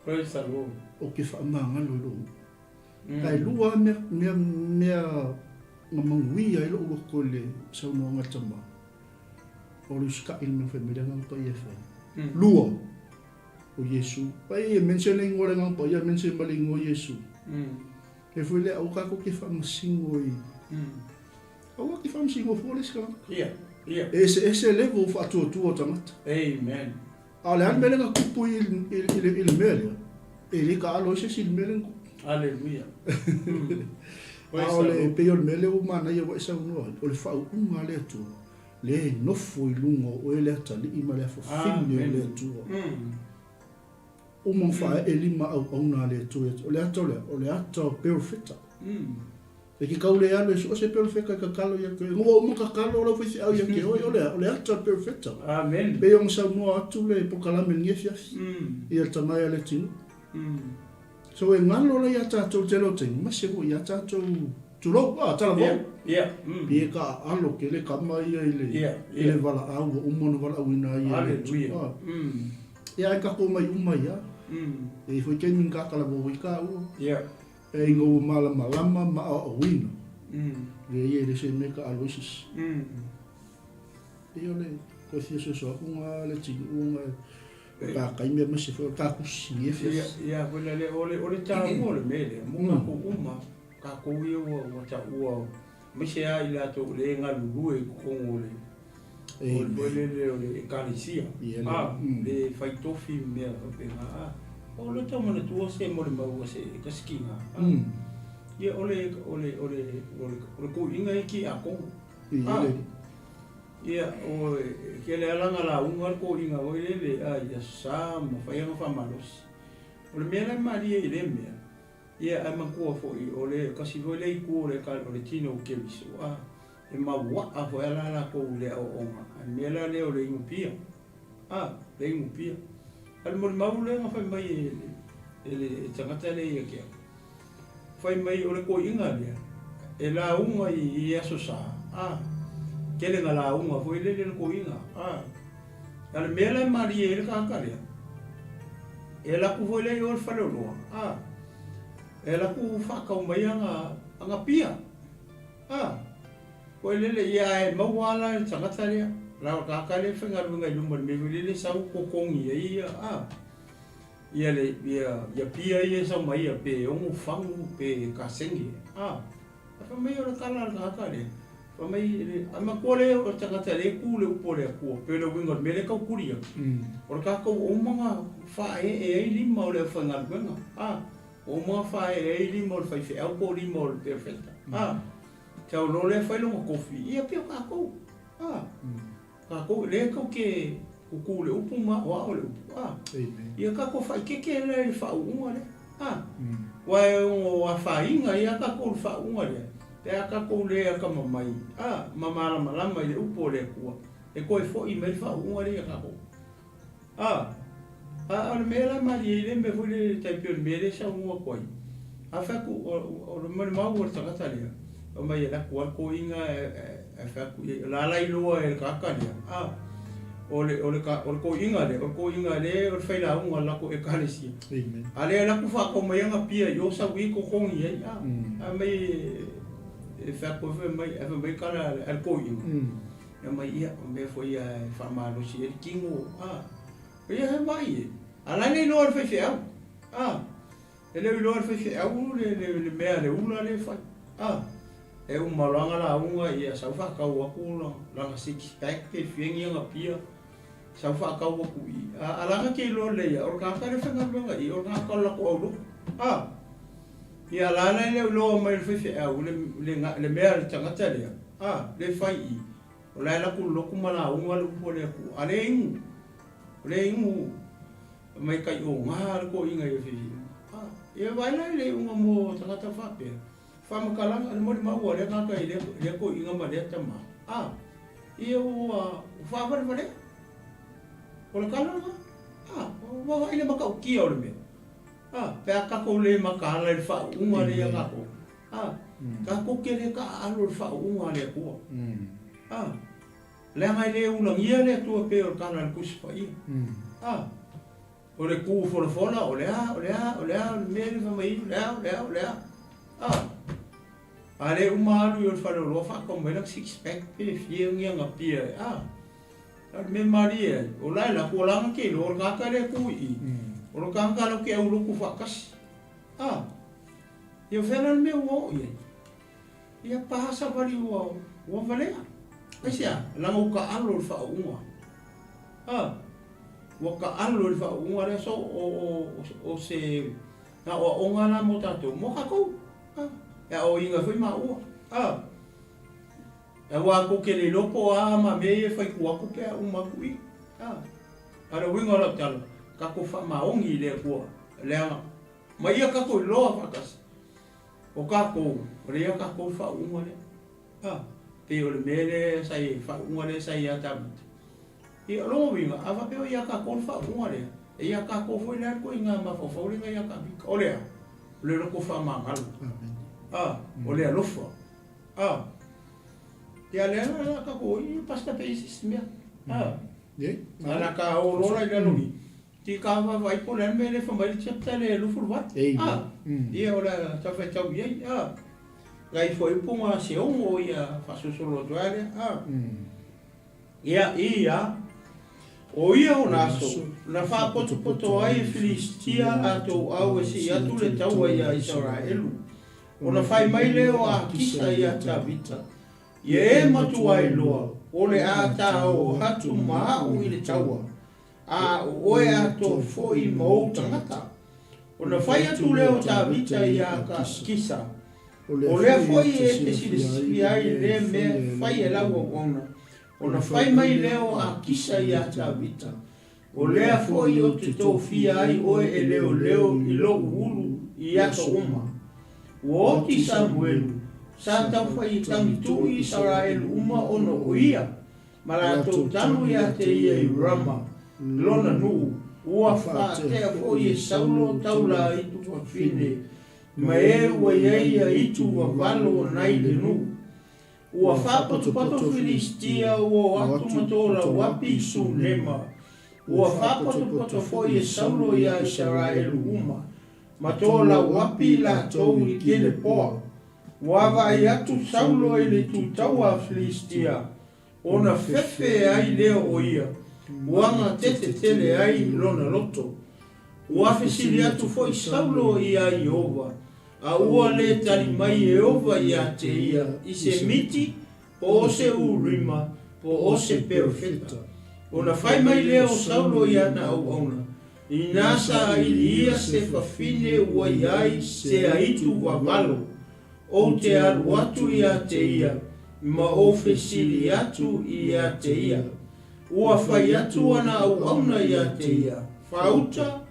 Praise the Lord. Ou te faamagalo i lou nuu. Ae lua lava mea, mea, mea na manuia ai lou loto i le saunoaga a le tama, o le usitai i le mea na fai mai le Agaga Paia e fai. Lua, o Iesu. Ai e mention le igoa o le Agaga Paia, mention ma le igoa o Iesu. E foi lea, aua tatou te faamasino i... Aua te faamasino fua le isi tagata. Ia, ia. E eseese level o faatuatua o tagata. Amen. A o le a le mea lea na tupu i le mea lea, e le taalo ai se isi i le mea lea na tupu. Aleluia. A o le, pei o le mea lea ua manaia ua e saunoa ai, o le faauuga a le Atua, lea e nofo i luga o oe le atalii ma le afafine o le Atua. Uma ona faaee lima auauna a le Atua ia te oe. O le ata o le a? O le ata o perofeta. E ke kau le alu e so o se perofeta e tatalo ia te oe. Ua uma tatalo lau faifeau ia te oe, o le a? O le ata o le perofeta. Amen. Pei ona saunoa atu le polokalame i lenei afiafi, ia le tamae a le atunuu. So e galo la ia tatou i le tele o taimi, ma se foi ia tatou, tulou, ah, talavou. Pei e taaalo tele tama ia i le, i le valaau ua uma ona valaauina ai e le Atua. Ia ae tatou omai uma ai lava. E i ai foi taimi na ta talavou ai taua. E ina ua malamalama ma aoaoina. Leai e le se mea e taaalo ai se isi. Pei o le toe fia soso atu na le atunuu ona o ta taimi aemaise foi o ta tusi i afiafi. Ia, foi lea, o le taua o le mea lea, mo tatou uma, tatou ia ua taua, aemaise lava i latou o lea e galulue i totonu o le foi lele o le Ekalesia, le fai tofi ma mea faapena. O le tau manatua se molimau a se tasi kina, ia o le o le o le o le koiina e tiakono. Ia, o e tele lava lana lauga le koiina foi lele a i Aso Sa ma fai ana faamalosi. O le mea la e malie i lea mea, ia ae manatua foi o le tasi foi lea itu o le o le tino o Keriso, a e mauaa foi lava latou i le aoaoga, a le mea la lea o le inu pia, a, le inu pia. A o le molimau lea na fai mai e e le tagata lea ia te au, Fai mai o le koiina lea e lauga i Aso Sa, a, tele na lauga foi lele le koiina, a. A le mea la e malie ai le tagata lea, e alu atu foi lea i o i le faleoloa, a, e alu atu faatau mai ana, ana pia, a. Foi lele, ia ae maua lava la le tagata lea, la o le tagata lea e faigaluega i luma i le mea foi lele e sau totogi ai ia, a. Ia le ia ia pia ia e sau mai ia pe ono fagu pe kasegi a a fai mai o le tala a le tagata lea fai mai le a matua le o le tagata lea e tu le upu a le Atua pe o le uiga o le mea lea e tau tuli atu o le tatou omaga faaee ai lima o le aufaigaluega a omaga faaee ai lima o le faifeau po o lima o le perofeta a sau loa lea fai lona tofi ia pei o tatou a Tatou lea tou te kuku le upu ma aoao le upu a. Ia tatou faaeteete la i le faauuga lea a. Aua e ono afaina ai lava tatou i le faauuga lea pe a tatou le atamamai a ma malamalama i le upu a le Atua e toe foi mai le faauuga lea ia tatou a. A o le mea la e malie ai lea mea foi lele tai pei o le mea lea e saunoa atu ai, a fai atu o le molimau a le tagata lea, fai mai e alu atu lava le toeaina ae fai atu i ai, o la e la iloa e le tagata lea, a, o le o le o le toeaina lea, o le toeaina lea o le failauga o le latou Ekalesia. A lea e alu atu faatau mai ana pia i o sau i totogi ai, a, fai mai e fai atu fai mai, ae fai mai le tala a le toeaina, fai mai, ia, o mea foi ia e faamalosi ai le tino, a. Ia he mai e. A la e le iloa e le faifeau. A. E le o iloa e le faifeau le, le, le mea a le ula lea e fai. A. E uma loa ana lauga, ia sau faatau atu lana, lana six pack pe fia ni ana pia, sau faatau atu i i. A, a la na te iloa lelei lava, o le tagata lea e faigaluega i i, o le tagata o le latou aulotu. A. Ia a la la e le o iloa mai e le faifeau le, le, le mea a le tagata lea, a, lea e fai i i. O la e alu atu i le lotu ma lauga le upu a le Atua, a le inu. O le inu mai kai o ngā le koiga ia whiwhi. A, ia vaai la i le iuga mo tagata faapea. Whamatalaga, le molimau a lea tagata i lea, lea koiga ma lea tama. A, ia ua whawhalewhalea. O le tala lena. A, ua vaai le matautia o le mea. A, pe a tatou le mataala i le faauuga lea ia tatou, a, tatou te le taaalo i le faauuga a le Atua. A, leaga e le ulagia le Atua pei o le tala a le Tusi Paia. A, o le tu folafola, o le a, o le a, o le a, o le mea lea fai mai ai, o le a, o le a, o le a. A, a le uma alu i o le faleoloa faatau mai lana six pack pe fia ni ana pia, a. A o le mea malie ai, o la e lako, o la na te iloa, o le tagata lea e tu i i, o le tagata latou te aulotu faatasi. A, ia o fea la le mea ua oo i ai? Ia pa savali ua, ua valea. Aisea? Leaga ua taalo i le faauuga. A, ua taalo i le faauuga lea, so o, o, o se aoaoga la mo tatou, mo tatou. A, e aoaoina ai foi maua. A. Aua tou te le iloa po o a ma mea ia e fai tua atu pe a uma atu i. A. A o le uiga o lau tala, tatou faamaoni i le Atua, leaga ma ia tatou iloa faatasi, o tatou, o lea ia tatou le faauuga lea. A. Pei o le mea lea sa i ai, faauuga lea sa ia Tavita. Ia, o lona uiga, a faapea o ia tatou le faauuga lea, e ia tatou foi la le ituaiga mafaufau lea na ia Tavita. O le a? O le loto faamagalo. A. O le alofa. A. Ia lea la la tatou i pasta pe isi isi mea. A. Ye. A la ka o lola i lalo i. Ti ka va vai po le mea le fa mai le chapter le 28. A. Ia o le tau fai tau i ai. A. Gai foi upu se ongo ia faasolosolo atu ai lea. A. Ia, ia, o ia ona aso, na faapotopoto ai e Filistia latou au e sii atu le taua iā Isaraelu. Ona fai mai lea o Akisa iā Tavita, Ia e matua iloa, o le a ta oo atu ma a'u i le taua, a o oe atoa foi ma ou tagata. Ona fai atu lea o Tavita iā Akisa, O lea foi e te silafia ai lea mea e fai e lau auauna, ona fai mai lea o Akisa iā Tavita, O lea foi ou te tofia ai oe e leoleo i lou ulu i aso uma. Ua oti Samuelu, sa taufai e tagitū i Isaraelu uma ona o ia, ma latou tanu iā te ia i Rama, lona nuu, ua faatea foi e Saulo taula itu fafine, ma e ua i ai ia itu vavalo o nai le nuu. Ua faapotopoto Filistia ua o atu ma tolauapi i Sunema. Ua faapotopoto foi e Saulo iā Isaraelu uma, ma tolauapi i latou i Kilepoa. Ua vaai atu Saulo i le itutaua a Filistia, ona fefe ai lea o ia, ua gatete tele ai lona loto. Ua fesili atu foi Saulo iā Ieova, a ua le tali mai Ieova iā te ia i se miti, po o se Urima, po o se Perofeta. Ona fai mai lea o Saulo i ana auauna, Inā sa aili ia se fafine ua i ai se aitu vavalo, ou te alu atu iā te ia, ma ou fesili atu iā te ia. Ua fai atu ana auauna iā te ia, Fāuta,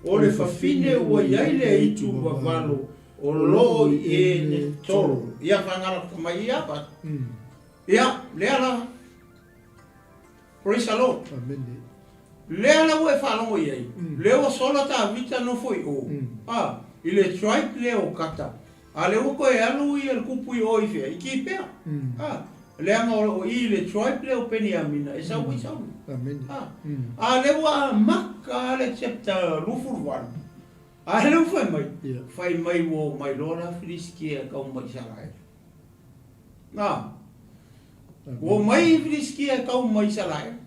o le fafine ua i ai le aitu vavalo o loo i e ne tolo. Ia whangarata mai ia pa. Ia, lea la. Praise the Lord. Amene. Lea la ua e faalogo i ai. Lea ua sola Tavita nofo i o. A, i le tribe lea o Kata. A lea ua toe alu ia le kupu i o i fea? I Kipea. A, leaga o i le tribe lea o Peniamina e sau ai Saulu. Amene. A, a lea ua amata le chapter 28. A lea ua fai mai, fai mai ua omai loa la Filisitia e kau ma Isaraelu. A, ua omai Filisitia e kau ma Isaraelu.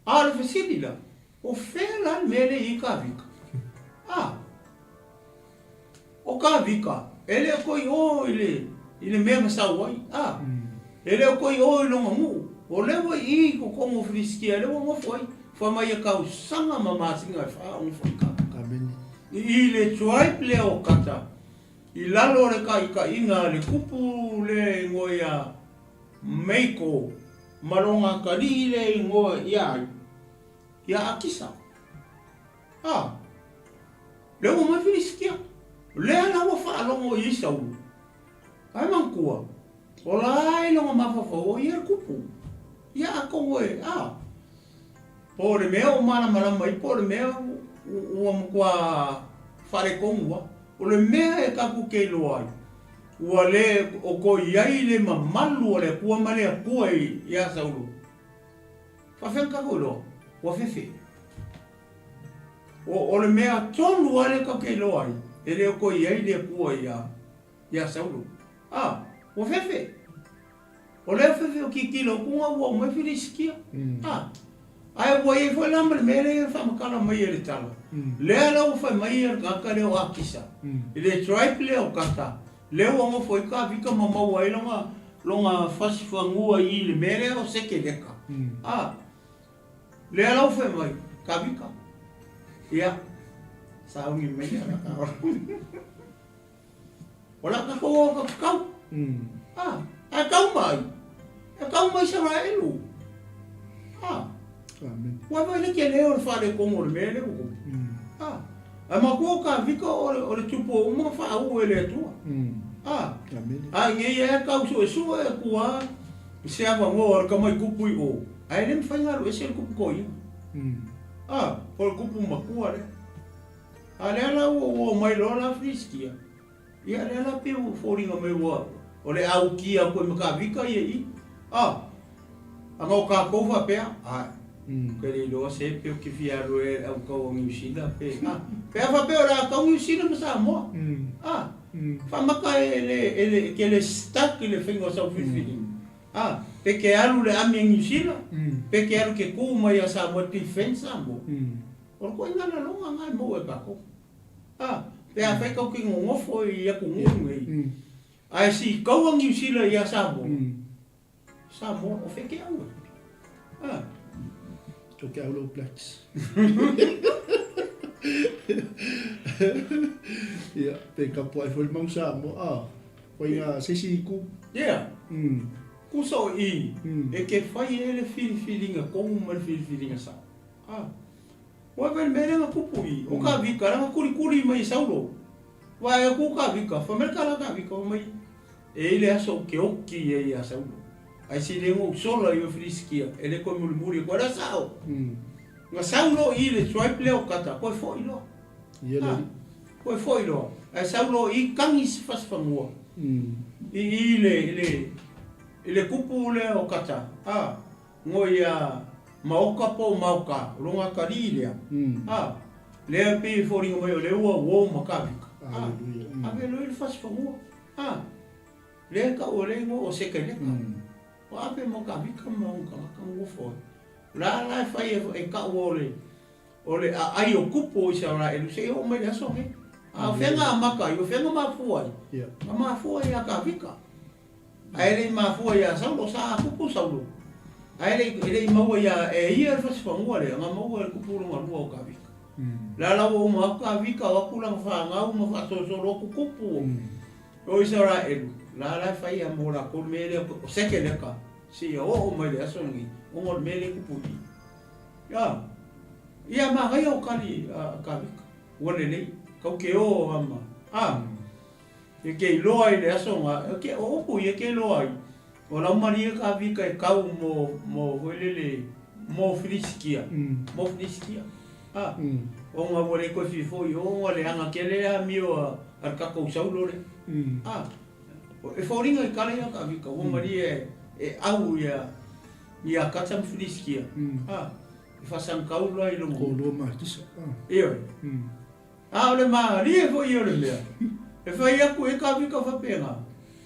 A o le fesili la, o fea la le mea lea e i ai Tavita? A, o Tavita, e le o toe o i le, i le mea na sau ai. A, e le o toe o i lona nuu. O lea ua i i totonu o Filisitia, lea ua nofo ai. Fai mai ia tausaga ma masina e fa o nofo ai Tavita. Amene. I i le tribe lea o Kata, i lalo o le taitaiga a le kupu lea e igoa ia Meiko ma lona atalii le igoa ia ai, ia Akisa. A, lea ua omai Filisitia. Lea la ua faalogo i ai Saulo. Ae manatua, o la e lona mafaufau o ia le kupu. Ia atonu e, a. Po o le mea ua malamalama ai po o le mea ua matua faaletonu lava. O le mea e tatou te iloa ai, ua le o toe i ai le mamalu o le Atua ma le Atua ia Saulo. Faafefea ona tatou iloa? Ua fefe. O le mea tonu lava lea tatou te iloa ai, e le o toe i ai le Atua ia Saulo. A, ua fefe. O lea fefe o tilotilo atu ua omai Filisitia. A, ae ua i ai foi la ma le mea lea e faamatala mai e le tala. Lea la ua fai mai le tagata lea o Akisa, i le tribe lea o Gata, lea ua nofo ai Tavita ma maua ai lona, lona fasifanua i le mea lea o Sekeleka. A, lea la ua fai mai Tavita, ia, sauni mai ia la. O la tatou o ka kau. Ah, ae kau mai. E kau mai Isaraelu. Ah. Amen. Ua vai le tele o le faaletonu o le mea lea ua tupu. Ah. Ae matua ka vika o le, o le tupu o uma faauu e le Atua. Ah. Amen. A i nei e kau suesue e tua i se avanoa o le tamai kupu i o. Ae le mafai ona alu ese le kupu toeaina. Ah, o le kupu matua lea. A lea la ua oo mai loa la Filistia, ia lea la pei ua foliga mai ua o le a ukia atu ai ma Tavita ia i i. A, ana o tatou faapea, ae, ou te le iloa se pe ou te fia alu ea i le autau a Niu Sila pe, a, pe a faapea o le a tau Niu Sila ma Samoa. A, faamata e le, e le, e te le stuck i le faiga o sau filifiliga. A, pe te alu i le ami a Niu Sila, pe te alu ke tu mai ia Samoa e defend Samoa. O le koina laloga na e maua e kakou. A, pe afai kau ke nonofo i atunuu nei, ae si kaua Niu Sila ia Samoa, Samoa, o fea ke au e? A. Ko ke au All Blacks. Ia, pe kapuaʻi foi le mau Samoa, a, koina se isi itu. Yeah. Kusa o i, e ke fai e le filifiliga tonu ma le filifiliga sao. A, ua vele mea lea na tupu i o Kavika, lana kulikuli mai e Saulo. Vae atu o Kavika, fai mai le tala a Kavika, fai mai, E i le aso ou te oki ai iā Saulo, ae se le ou sola i o Filisitia, e le toe mulimuli atu ai la sao. Na Saulo i le tribe lea o Kata, toe foi loa. A, toe foi loa. Ae Saulo i kagi se fasifanua i i le, i le, i le kupu lea o Kata, a, Ngo ia Maoka po o Maoka, o lona atalii lea, a, lea e pei e foliga mai o lea ua uo ma Kavika, a, ave loa i le fasifanua, a, lea e tau o lea igoa o Sekeleka, ua ave ma Kavika ma ona tagata nonofo ai. O le a la e fai e tau o le, o le aai o kupu o Isaraelu seia oo mai le aso nei. A o fea na amata ai, o fea na mafua ai? Na mafua ia Kavika. Ae le i mafua ia Saulo, sa kupu Saulo. Ae le e le i maua ia e ia le fasifanua lea, na maua e le kupu lona lua o Kavika. La la ua uma atu Kavika o atu lana fanau ma faasolosolo atu kupu o Isaraelu, la la e fai ia mo latou le mea lea o Sekeleka seia oo mai le aso lenei, ona o le mea lea e tupu i i. Ia, ia manaia o kali a Kavika, ua lelei, kau ke o ama, a. E ke iloa i le aso nga, e ke, o upu ia e ke iloa ai, o laumalie ka vika e kau mo, mo foi lele, mo Filisitia, mo Filisitia. A, ona ua le toe fia foi i o, ona leaga tele le amio a, a le tatou Saulo lea. A, e foliga i tala ia ka vika, ua malie e au ia, ia Kata ma Filisitia. A, e faasanakau la i luga. Ko lua makisa. Ioe. A o le malie foi ia o le mea, e fai atu e Kavika faapena,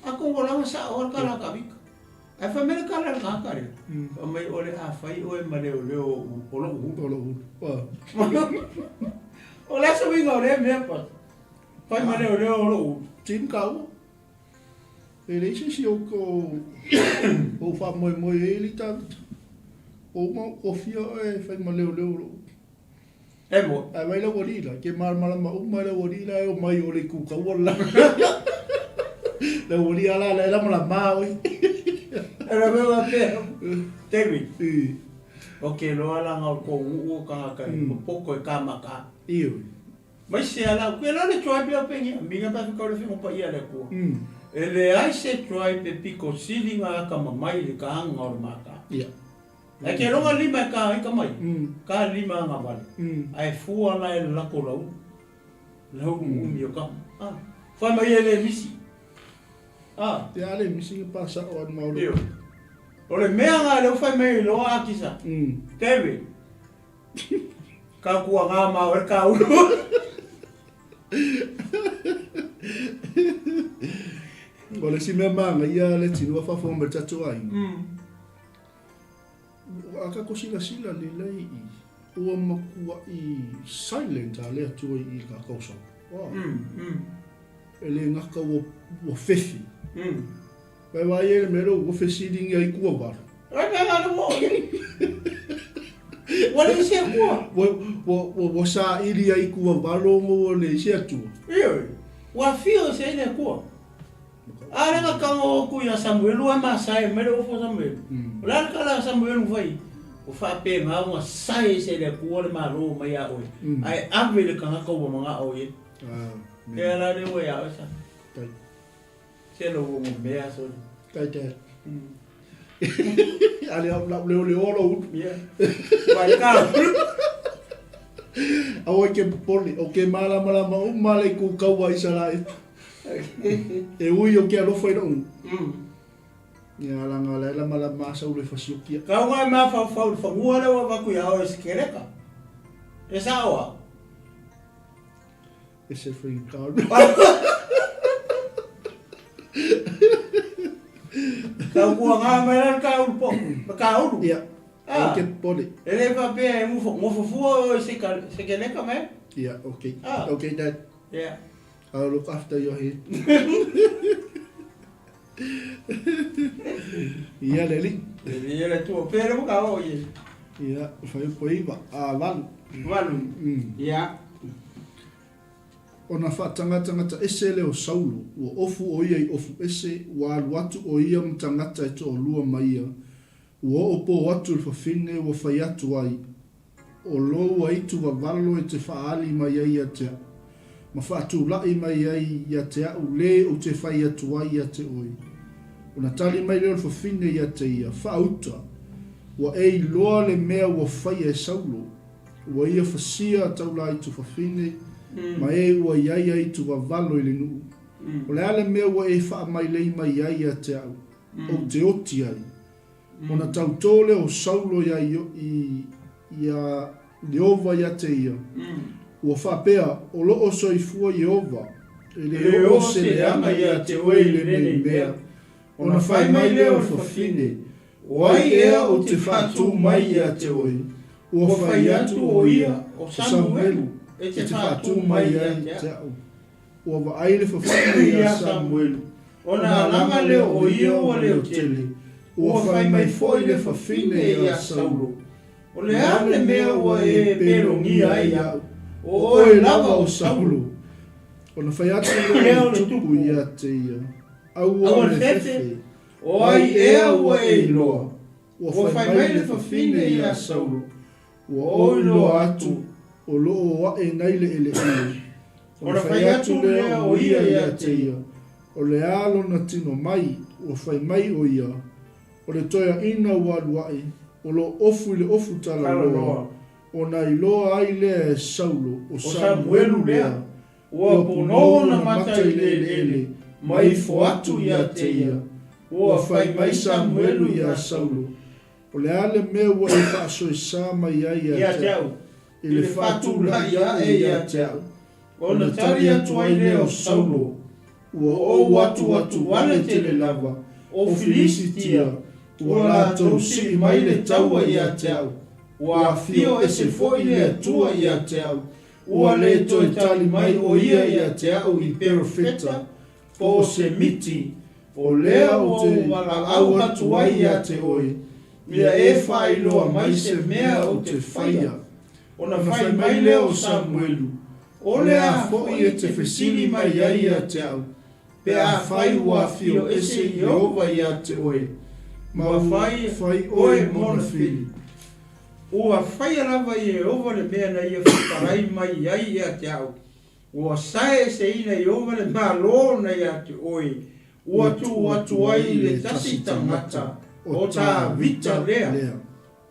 a kongolaga sao lava le tala a Kavika. Ae fai mai le tala a le tagata lea, fai mai o le a fai oe ma leoleo o lou ulu. O lou ulu. O le a se uiga o lea mea, Pastor? Fai ma leoleo o lou ulu. Tim kaua. E leai se isi o ou faamoemoe i ai alii Tavita. O uma ou kofia oe e fai ma leoleo o lou ulu. E moe. Ae vai le aualii la, ke malamalama uma le aualii la e omai o le itu kaua le la. Le aualii a la la e lamalama oi. E la mea faapea, David, o ke loa la nga o kou uu o kangaka e popoto e kamaka. Ioe. Mai se ala, ke loa le tribe lea o pengia, minga pa fika o le whingo pa ia le Atua. E leai se tribe e piko sili nga akamamai i le kaanga o le maka. Ia. Ae te iloga lima e ka ika mai, ka lima agavale, ae fua la e lako lau lau umi o ka. Ah, fai mai e le misi. Ah. Ia a le misi nga pa sao an mau. Io. O le mea nga le fai mai loa akisa. Teve. Ka kua ngā mau e ka ulu. O le isi mea māngaia le tino a faafofoga mai le tatou aiga. A tatou silasila lelei i ua matuai silent a le Atua i i le tatou sau. E le gata ua ua fefi. Vai vai e le mea lea ua fesiligia ai kua valu. Ai mea ngā le ua o i. Ua le isi atua. Ua ua ua ua saili ai kua valo ona ua le isi atua. Ioe. Ua afio ese ai le Atua. A le nga kago atu ia Samuelu ae masae mai le ofo o Samuelu. O le a le tala a Samuelu fai? Ua faapena ona sae ese e le Atua le Malo mai ia oe, ae ave i le tagata ua manao i ai. Ea la lea ua ia oe sa. Se lo ua mea soli. Tai tai. A le au lau leo leo lo ulu. Yeah. Vai ka. Aua ke popole, o ke malamalama uma le ku kaua Isarae. E ui o ke alofa i lou. Ia langa la la mala ma sa ule fasiokia. Kau ngai mafaufau i le fanua lea ua avatu ia oe e se keleka. E sao a? E se whaikau. Kau kua ngā mai la le kaulu po, le kaulu. Ia. Ah. Ke pole. E le faapea e ngofo, ngofofua oe se, se keleka mai. Ia, okay. Ah. Okay, dad. Yeah. I'll look after your head. Ia le alii. Ia le tua pea le waka o ie. Ia, whai po iwa, a valu. Valu. Ia. Ona faatangatangata ese lea o Saulo, ua ofu o ia i ofu ese, ua alu atu o ia ma tagata e toalua ma ia, ua oo pō atu le fafine ua fai atu ai, O lou aitu vavalo e te faaali mai ai ia te a'u, ma faatula'i mai ai ia te a'u lē ou te fai atu ai ia te oe. Ona tali mai lea o le fafine ia te ia, Faauta, ua e iloa le mea ua faia e Saulo, ua ia fasia taula aitu fafine, ma e ua i ai aitu vavalo i le nu'u. O le a le mea ua e faamailei mai ai ia te a'u, ou te oti ai? Ona tautō lea o Saulo iā iā Ieova ia te ia, ua faapea, O loo soifua Ieova, e le oo se leaga ia te oe i lenei mea. Ona fai mai lea o le fafine, O ai ea ou te faatū mai ia te oe? Ua fai atu o ia, o Samuelu, e te faatū mai ai te a'u. Ua vaai le fafine iā Samuelu, ona alaga lea o ia ua leo tele, ua fai mai foi le fafine iā Saulo, O le a le mea ua e pelogia ai iaʻu, o oe lava o Saulo? Ona fai atu lea o le tupu ia te ia, Aua le fefe, o ai ea ua e iloa? Ua fai mai le fafine iā Saulo, Ua ou iloa atu, o lo o aʻe nei le ʻeleʻele. Ona fai atu lea o ia ia te ia, O le a lona tino mai, ua fai mai o ia, O le toeaʻina ua alu aʻe, o lo ofu i le ofu talaloa, ona iloa ai lea e Saulo, o Samuelu lea, ua ponou ona mata i le eleele, ma ifo atu ia te ia. Ua fai mai Samuelu iā Saulo, O le a le mea ua e faasoesa mai ai ia te a'u, i le faatula'i aʻe ia te a'u? Ona tali atu ai lea o Saulo, Ua ou atu atu wale tele lava, o Filisitia, ua latou sii mai le taua ia te a'u, ua afio ese foi le Atua ia te a'u, ua le toe tali mai o ia ia te a'u i perofeta, po o se miti, o lea ou te valaau atu ai ia te oe, ia e faailoa mai se mea ou te faia. Ona fai mai lea o Samuelu, O le a foi e te fesili mai ai ia te au, pe afai ua afio ese Ieova ia te oe, ma ua fai oe mona fili. Ua faia lava Ieova le mea na ia fetalai mai ai ia te au, Ua saeseina Ieova le Malo na ia te oe, ua tuu atu ai i le tasi tagata, o Tavita lea.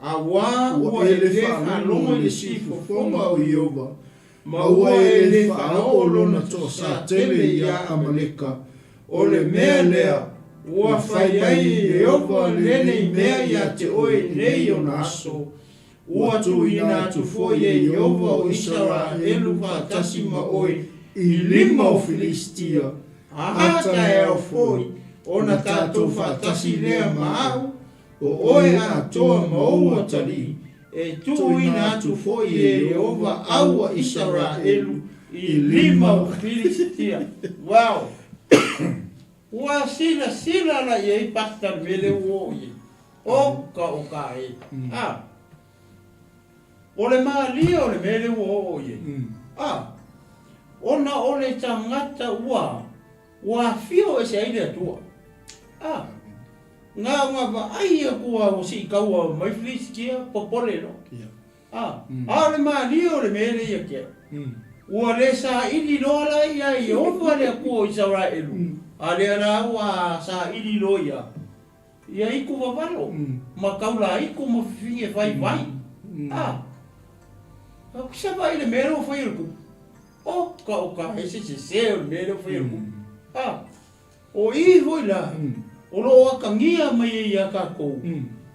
Auā Ua ua e e le lē faalogo faalogo i i le le siufofoga siufofoga o o Ieova, Ieova, ma ma ua ua e e le lē faaoo faaoo lona lona toasatele toasatele iā iā Amaleka. Amaleka. O O le le mea mea lea lea ua ua fai fai mai ai e e Ieova Ieova lenei lenei mea mea ia ia te te oe oe i i nei nei ona ona aso. aso. Ua Ua tuuina tuuina atu atu foi foi e e Ieova Ieova o o Isaraelu Isaraelu faatasi faatasi ma ma oe oe i i lima lima o o Filisitia. Filisitia. A A taeao taeao foi foi ona ona tatou tatou faatasi faatasi lea lea ma ma au, au, o o oe oe atoa atoa ma ma ou ou atalii, atalii, e tuuina tuuina atu atu foi foi e e Ieova Ieova au au a a Isaraelu Isaraelu i i lima lima o o Filisitia. Wow! Ua silasila la i ai Pastor i le mea lea ua oo i ai. Oka oka e. A, o le malie o le mea lea ua oo i ai. A, ona o le tagata ua ua afio ese ai le Atua. A, na ona vaai atu lava ua siitaua mai Filisitia, popole loa. A, a o le malie o le mea lea ia te au. Ua le saili loa la ia Ieova le Atua o Isaraelu, a lea la ua saili loa ia ia itu vavalo ma taulaitu ma fifine vaivai. A, sa vaai i le mea lea ua fai e le tupu. Oka oka e se sese o le mea lea ua fai e le tupu. A, o i foi la, o lo o atagia mai ai ia tatou,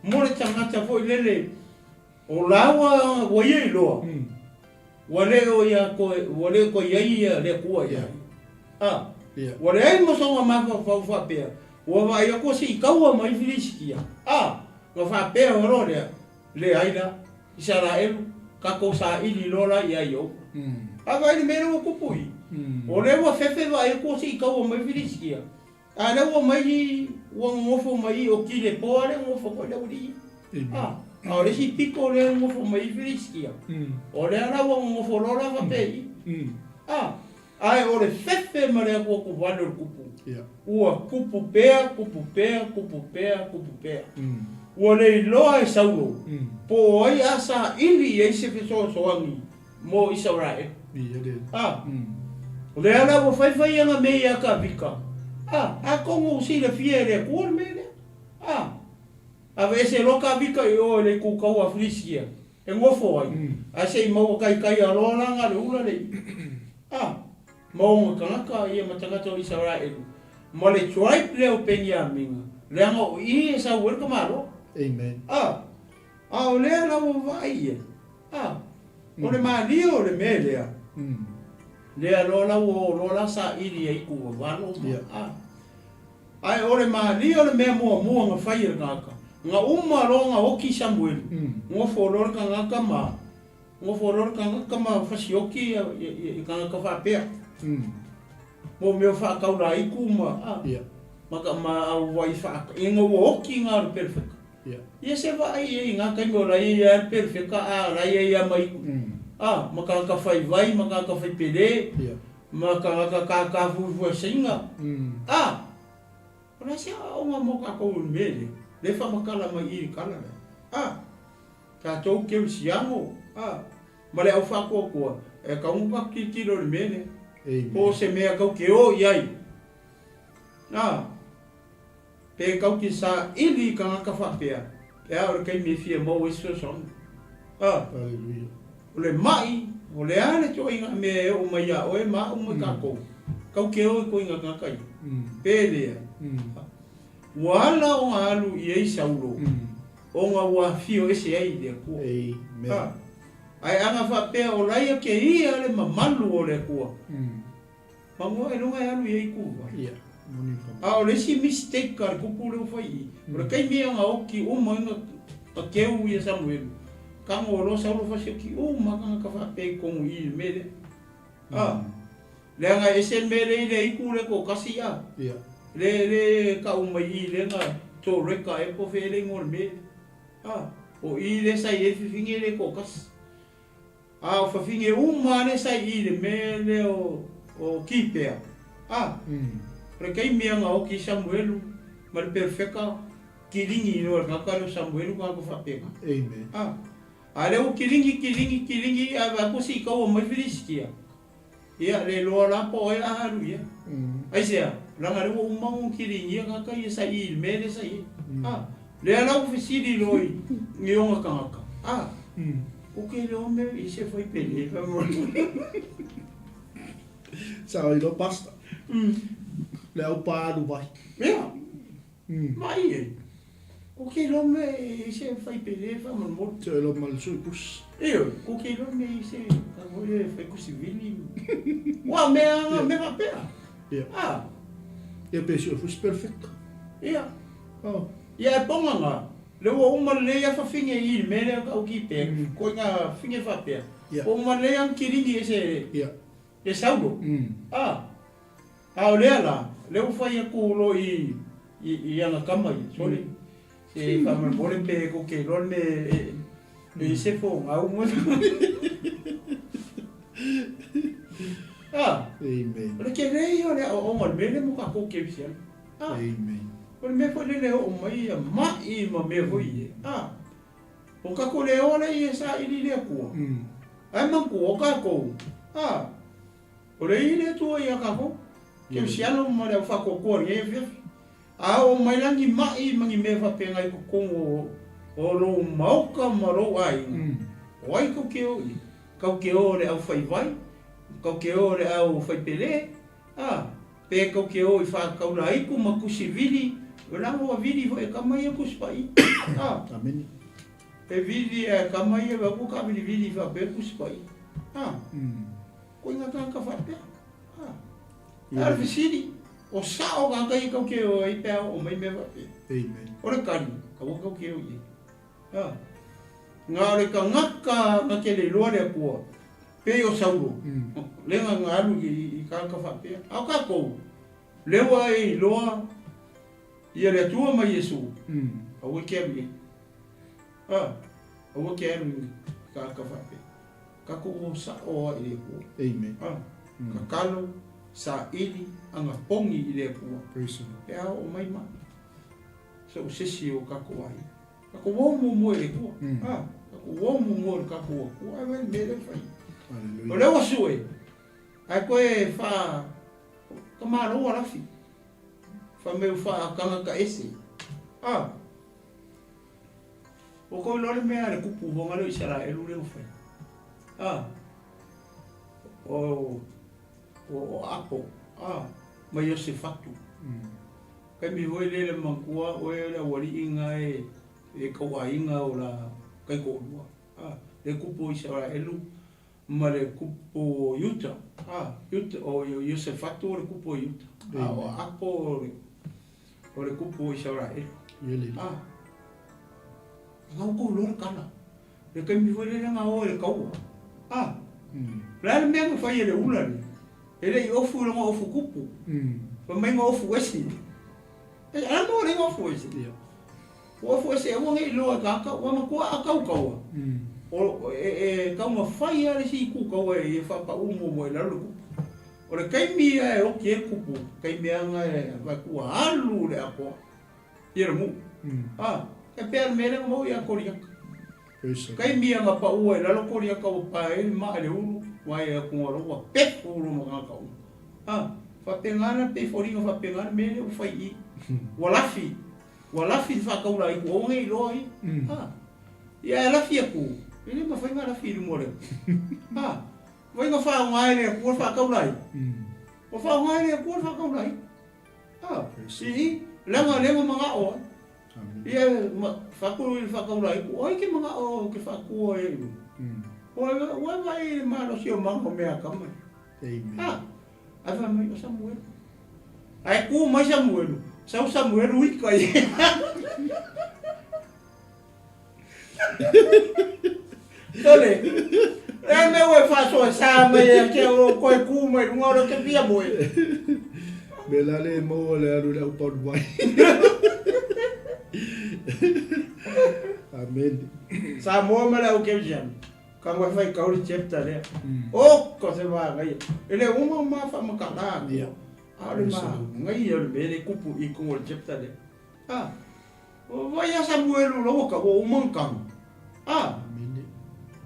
mo le tagata foi lele, o la ua ua ia iloa, ua le o ia toe, ua le toe i ai ia le Atua ia ia. A, ua leai ma sona mafaufau faapea, ua vaai atu se i taua mai Filisitia. A, na faapea loa lea, leai la, Isaraelu, tatou saili loa la ia Ieova. A vaai i le mea lea ua tupu i, o lea ua fefe vaai atu se i taua mai Filisitia, a lea ua mai ua nonofo mai i o Kilepoa lea nonofo foi le aualii. A, a o le isi pito lea nonofo mai i Filisitia, o lea la ua nonofo loa la faapea i. A, ae o le fefe ma le atuatuvale o le tupu, ua tupu pea, tupu pea, tupu pea, tupu pea. Ua le iloa e Saulo po o ai a saili i ai se fesoasoani mo Isaraelu. A, o lea la ua faifai ana mea iā Tavita. A, atonu ua silafia e le Atua le mea lea. A, aveese loa Tavita i o i le itu taua a Filisitia e nofo ai, ae se i maua taitaia loa la na o le ula le a, ma ona tagata ia ma tagata o Isaraelu, ma le tribe lea o Peniamina, leaga o i e sau ai le tamaloa. Amen. A, a o lea la ua vaai i ai, a, o le malie o le mea lea, lea loa la ua o loa la saili ai i tuvavalo ma, a. Ae o le malie o le mea muamua na fai e le tagata, na uma loa ona oti Samuelu, nofo loa le tagata ma, nofo loa le tagata ma fasioti ia, ia, ia tagata faapea. Mo mea o faataulaitu ma, a, ma, ma au vai faa, ina ua oti na o le perefeka. Ia se vaai i ai i ngā taimi o la ia ia le perefeka a la ia ia mai, a, ma tagata fai vai, ma tagata fai pele, ma tagata kākā fuifuaseina. A, o le a se aoaoga mo tatou i le mea lea, lea e faamatala mai i i le tala lea. A, tatou kerisiano, a, ma le au faatuatua, e tatau ona tatou tilotilo i le mea lea. Po o se mea tatou te o i ai. A, pe tatou te saili i tagata faapea, pe a o le taimi e fia maua ai se fesoasoani. A, o le ma'i, o le a le ituaiga mea e oo mai iā oe ma au ma tatou, tatou te o i ituaiga tagata ia, pe leai. Ua ala ona alu i ai Saulo, ona ua afio ese ai i le Atua. A, ae ana faapea o laia kēia le mamalu o le Atua, Manu ailoga e alu i ai kuva. A o le isi mistake a le kupu lea ua fai i i, o le taimi ia na oti uma ai na keu ia Samuelu, tago loa Saulo fasioki uma tagata faapea i totonu i i le mea lea. A, leaga e ese le mea lea i le aitu lea toatasi a, le le tau mai i i lea na Toreka ea po o fea ea le igoa o le mea lea. A, o i lea sa i ai le fifine lea toatasi. A o fafine uma lea sa i i le mea lea o Kipea, a, o le taimi a na oti Samuelu ma le perofeta kiligi loa e le tagata lea o Samuelu tagata faapena. Amen. A, a lea ua kiligi, kiligi, kiligi, ae vaai atu se i taua mai Filisitia, ia, le iloa la po o ai a alu i ai. Aisea? Leaga lea ua uma ona kiligia tagata ia sa i i le mea lea sa i ai. A. Lea la ua fesili loa i i ona tagata, a, ko ke iloa mea i se fai pele faamolemole. Sao iloa pastor. Le au pa alu vai. Ia. Mai e. Ko ke iloa mea i se fai pele faamolemole. Sao iloa ma le sui pusi. Ioe, ko ke iloa mea i se fai fai kusi vili. Ua mea mea faapea. Ia. A. Ia pe sui fusi perfecto. Ia. Oh. Ia e ponga nga. Le ua uma lelei afa finge i le mea lea kau ki pe. Ko nga finge faapea. Ia. Ua uma lelei ang kiringi e se Ia. e saulo. A. A o lea la, lea ua fai atu loa i i i ana tama ia, sole. Se faamolemole pe ko ke iloa le mea e e se fogau mo. A. Amen. O le tele ia o le aoaoga o le mea lea mo tatou kerisiano. A. Amen. O le mea foi lele e oo mai ia ma'i ma mea foi ia. A. O tatou le o lea ia e saili i le Atua. Ae manatua o tatou, a. O le i le Atua ia tatou, kerisiano ma le au faatuatua i lenei afiafi. A oo mai la ni ma'i ma ni mea faapena i totonu o lou maota ma lou aiga, o ai tou te o i ai? Tou te o i le aufaivai? Tou te o i le aufaipele? A, pe tou te o i faataulaitu ma tusi vili, leaga ua vili foi e tama ia Tusi Paia. A, Amene. e vili lava e tama ia, vaai atu taavilivili faapea Tusi Paia. A, koe nga tagata faapea. A, a o le fesili, o sao tagata ia tou te o ai pe a oo mai mea faapea? Amen. O le tali, aua tou te o i ai. A, na o le tagata na te le iloa le Atua, pei o Saulo, lea na alu i tagata faapea. A o tatou, lea ua e iloa ia le Atua ma Iesu, aua e te alu i ai. A, aua e te alu i tagata faapea. Tatou o sao lava i le Atua. Amen. A, tatalo, saili, anapogi i le Atua. Praise the Lord. Pe a oo mai mai so o se isi o tatou aiga. Tatou o muamua i le Atua. A, tatou o muamua i le tatou Atua. Ae vaai le mea lea e fai. Hallelujah. O lea ua sue, ae toe faa, ka malo ua lafi. Fai mai ua faatagata ese. A, ua kou iloa le mea a le kupu foga lea o Isaraelu lea ua fai. A, o, o, o Apo, a, ma Iosefatu. Taimi foi lele manatua oe le aualii na e e tauaiga o la taitoalua, a, le kupu o Isaraelu ma le kupu o Iuta, a, Iuta, o Iosefatu o le kupu o Iuta, a o Apo o le, o le kupu o Isaraelu. A, na outou iloa le tala. Le taimi foi lele na o ai le taua, a, o le a le mea na fai e le ula lea? E le i ofu i lona ofu kupu, fai mai na ofu ese. E a mo le ofu ese. Ua ofu ese aua ne i iloa e kākau, ua matua a kau kaua. O e e taumafai lava le isi itu kaua e e faapau muamua i lalo le kupu. O le taimi ia e oti ai le kupu, taimi lava na e avatu ua alu le atoa ia le nuu. A, e pei lava le mea lea na maua ia Koliata. Taimi ia na pau ai i lalo Koliata ua pae ai le maa i le ulu, vae atu loa ua pefu lona tagata uma. A, faapena la, pei e foliga faapena le mea lea ua fai i i. Ua lafi, ua lafi le faataulai ua aua ne i iloa ai. A, ia ae lafi atu, e le mafai ona lafi i luma o le Atua. A, mafai ona faaaoga e le Atua le faataulai. Ua faaaoga e le Atua le faataulai. A, i i, leaga o lea na manao ai. Ia, ma, faatu i le faataulai, o ai ke manao ke faatua ai i luga? Ua e vaai i le malosi o maga o mea atamai. Amen. A, ae fai mai, o Samuelu. Ae tu mai Samuelu, sau Samuelu ika i. Tole, e mea ua e faasoa sa mai e te o koe ku mai lunga o le te fia moe. Me la le maua le alu le au palu vai. Amen. Samoa ma le au kerisiano. Ka ngoi whai kau le chapter lea. O, ko se manaia. E le uma ma whamakala. Ia. A o le manaia o le mea le kupu i kongo le chapter lea. A, o vai a Samuelu laua ka ua uma ona kanu. A, Amene.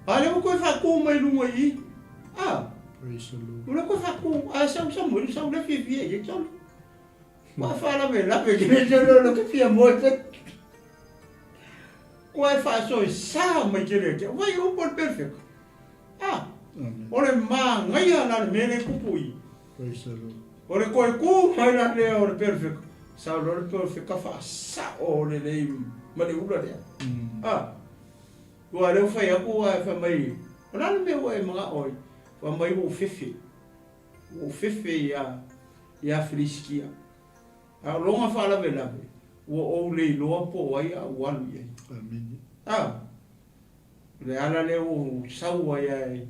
a lea ua koe whaaku mai lunga i i. A, Praise the Lord. o lea koe whaaku, a sau Samuelu, sau lea fiafia i e tolu. Ua whaalave lave ki le tolu, lo ke fia moe te. Ua e faasoesa mai tele ia te au. Vai upu a le perefeka. A! O le manaia la le mea lea e tupu i. O le toe tu mai la lea o le perefeka, sau loa le perefeka faasao lelei ma le ula lea. A! Ua lea ua fai atu ae fai mai, o le a le mea ua e manao ai? Fai mai ua ou fefe. Ua ou fefe ia, ia Filisitia. A o lona faalavelave, ua ou le iloa po o ai a ou alu i ai. Amene. A! O le ala lea ua ou sau ai ae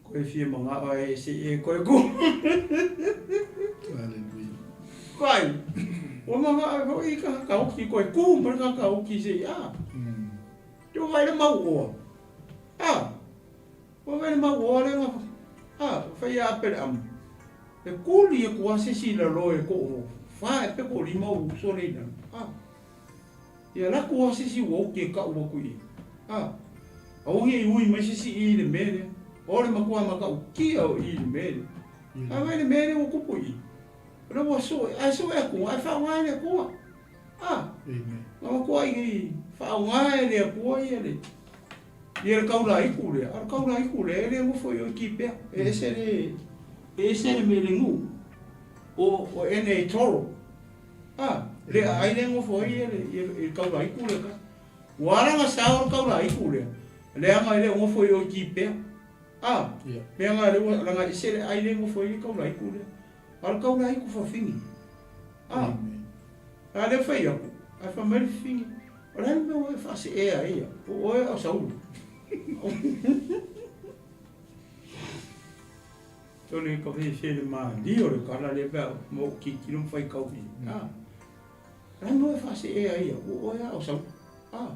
koe fia manao ae se i e koe ku. Aleluia. Vai! Ua manao ai foi i ka hakaoki, koe ku ma le ka hakaoki se i a. Te ua vai le mau oa. A! Ua vai le mau oa le nga a, fai a pele amu. E kuli e kua se si la lo e ko fa e pe ko lima u so le ina. A! Ia la kua se si ua uki e ka ua kui. A! A ongi e ui mai se si i le mele. O le makua ma ka ukia o i le mele. A vai le mele ua kupu i. O le ua so e, a so e akua, a fa unga le akua. A! Amen. Na makua i fa unga le akua ia le. Ia le kaulaiku lea, a o le kaulaiku lea e le nofo i o i Kipea, e ese le, e ese le mea le nuu o, o ene e toro. A, le aai le nofo ai ia le, ia le kaulaiku lea ka. Ua ala na sao le kaulaiku lea, leaga e le o nofo i o i Kipea. A, leaga le ua, leaga ese le ai le nofo ai le kaulaiku lea. A o le kaulaiku fafine. A, a lea fai aku, ae fai mai le fafine, O le a le mea ua e faaseea ai ia? O oe a o Saulu? Tole ka fefe le malie o le kala lea pe a ma ou tilotilo ma faitau i ai. A, o le a le mea ua e faaseea ai ia? O oe a o Saulu? A,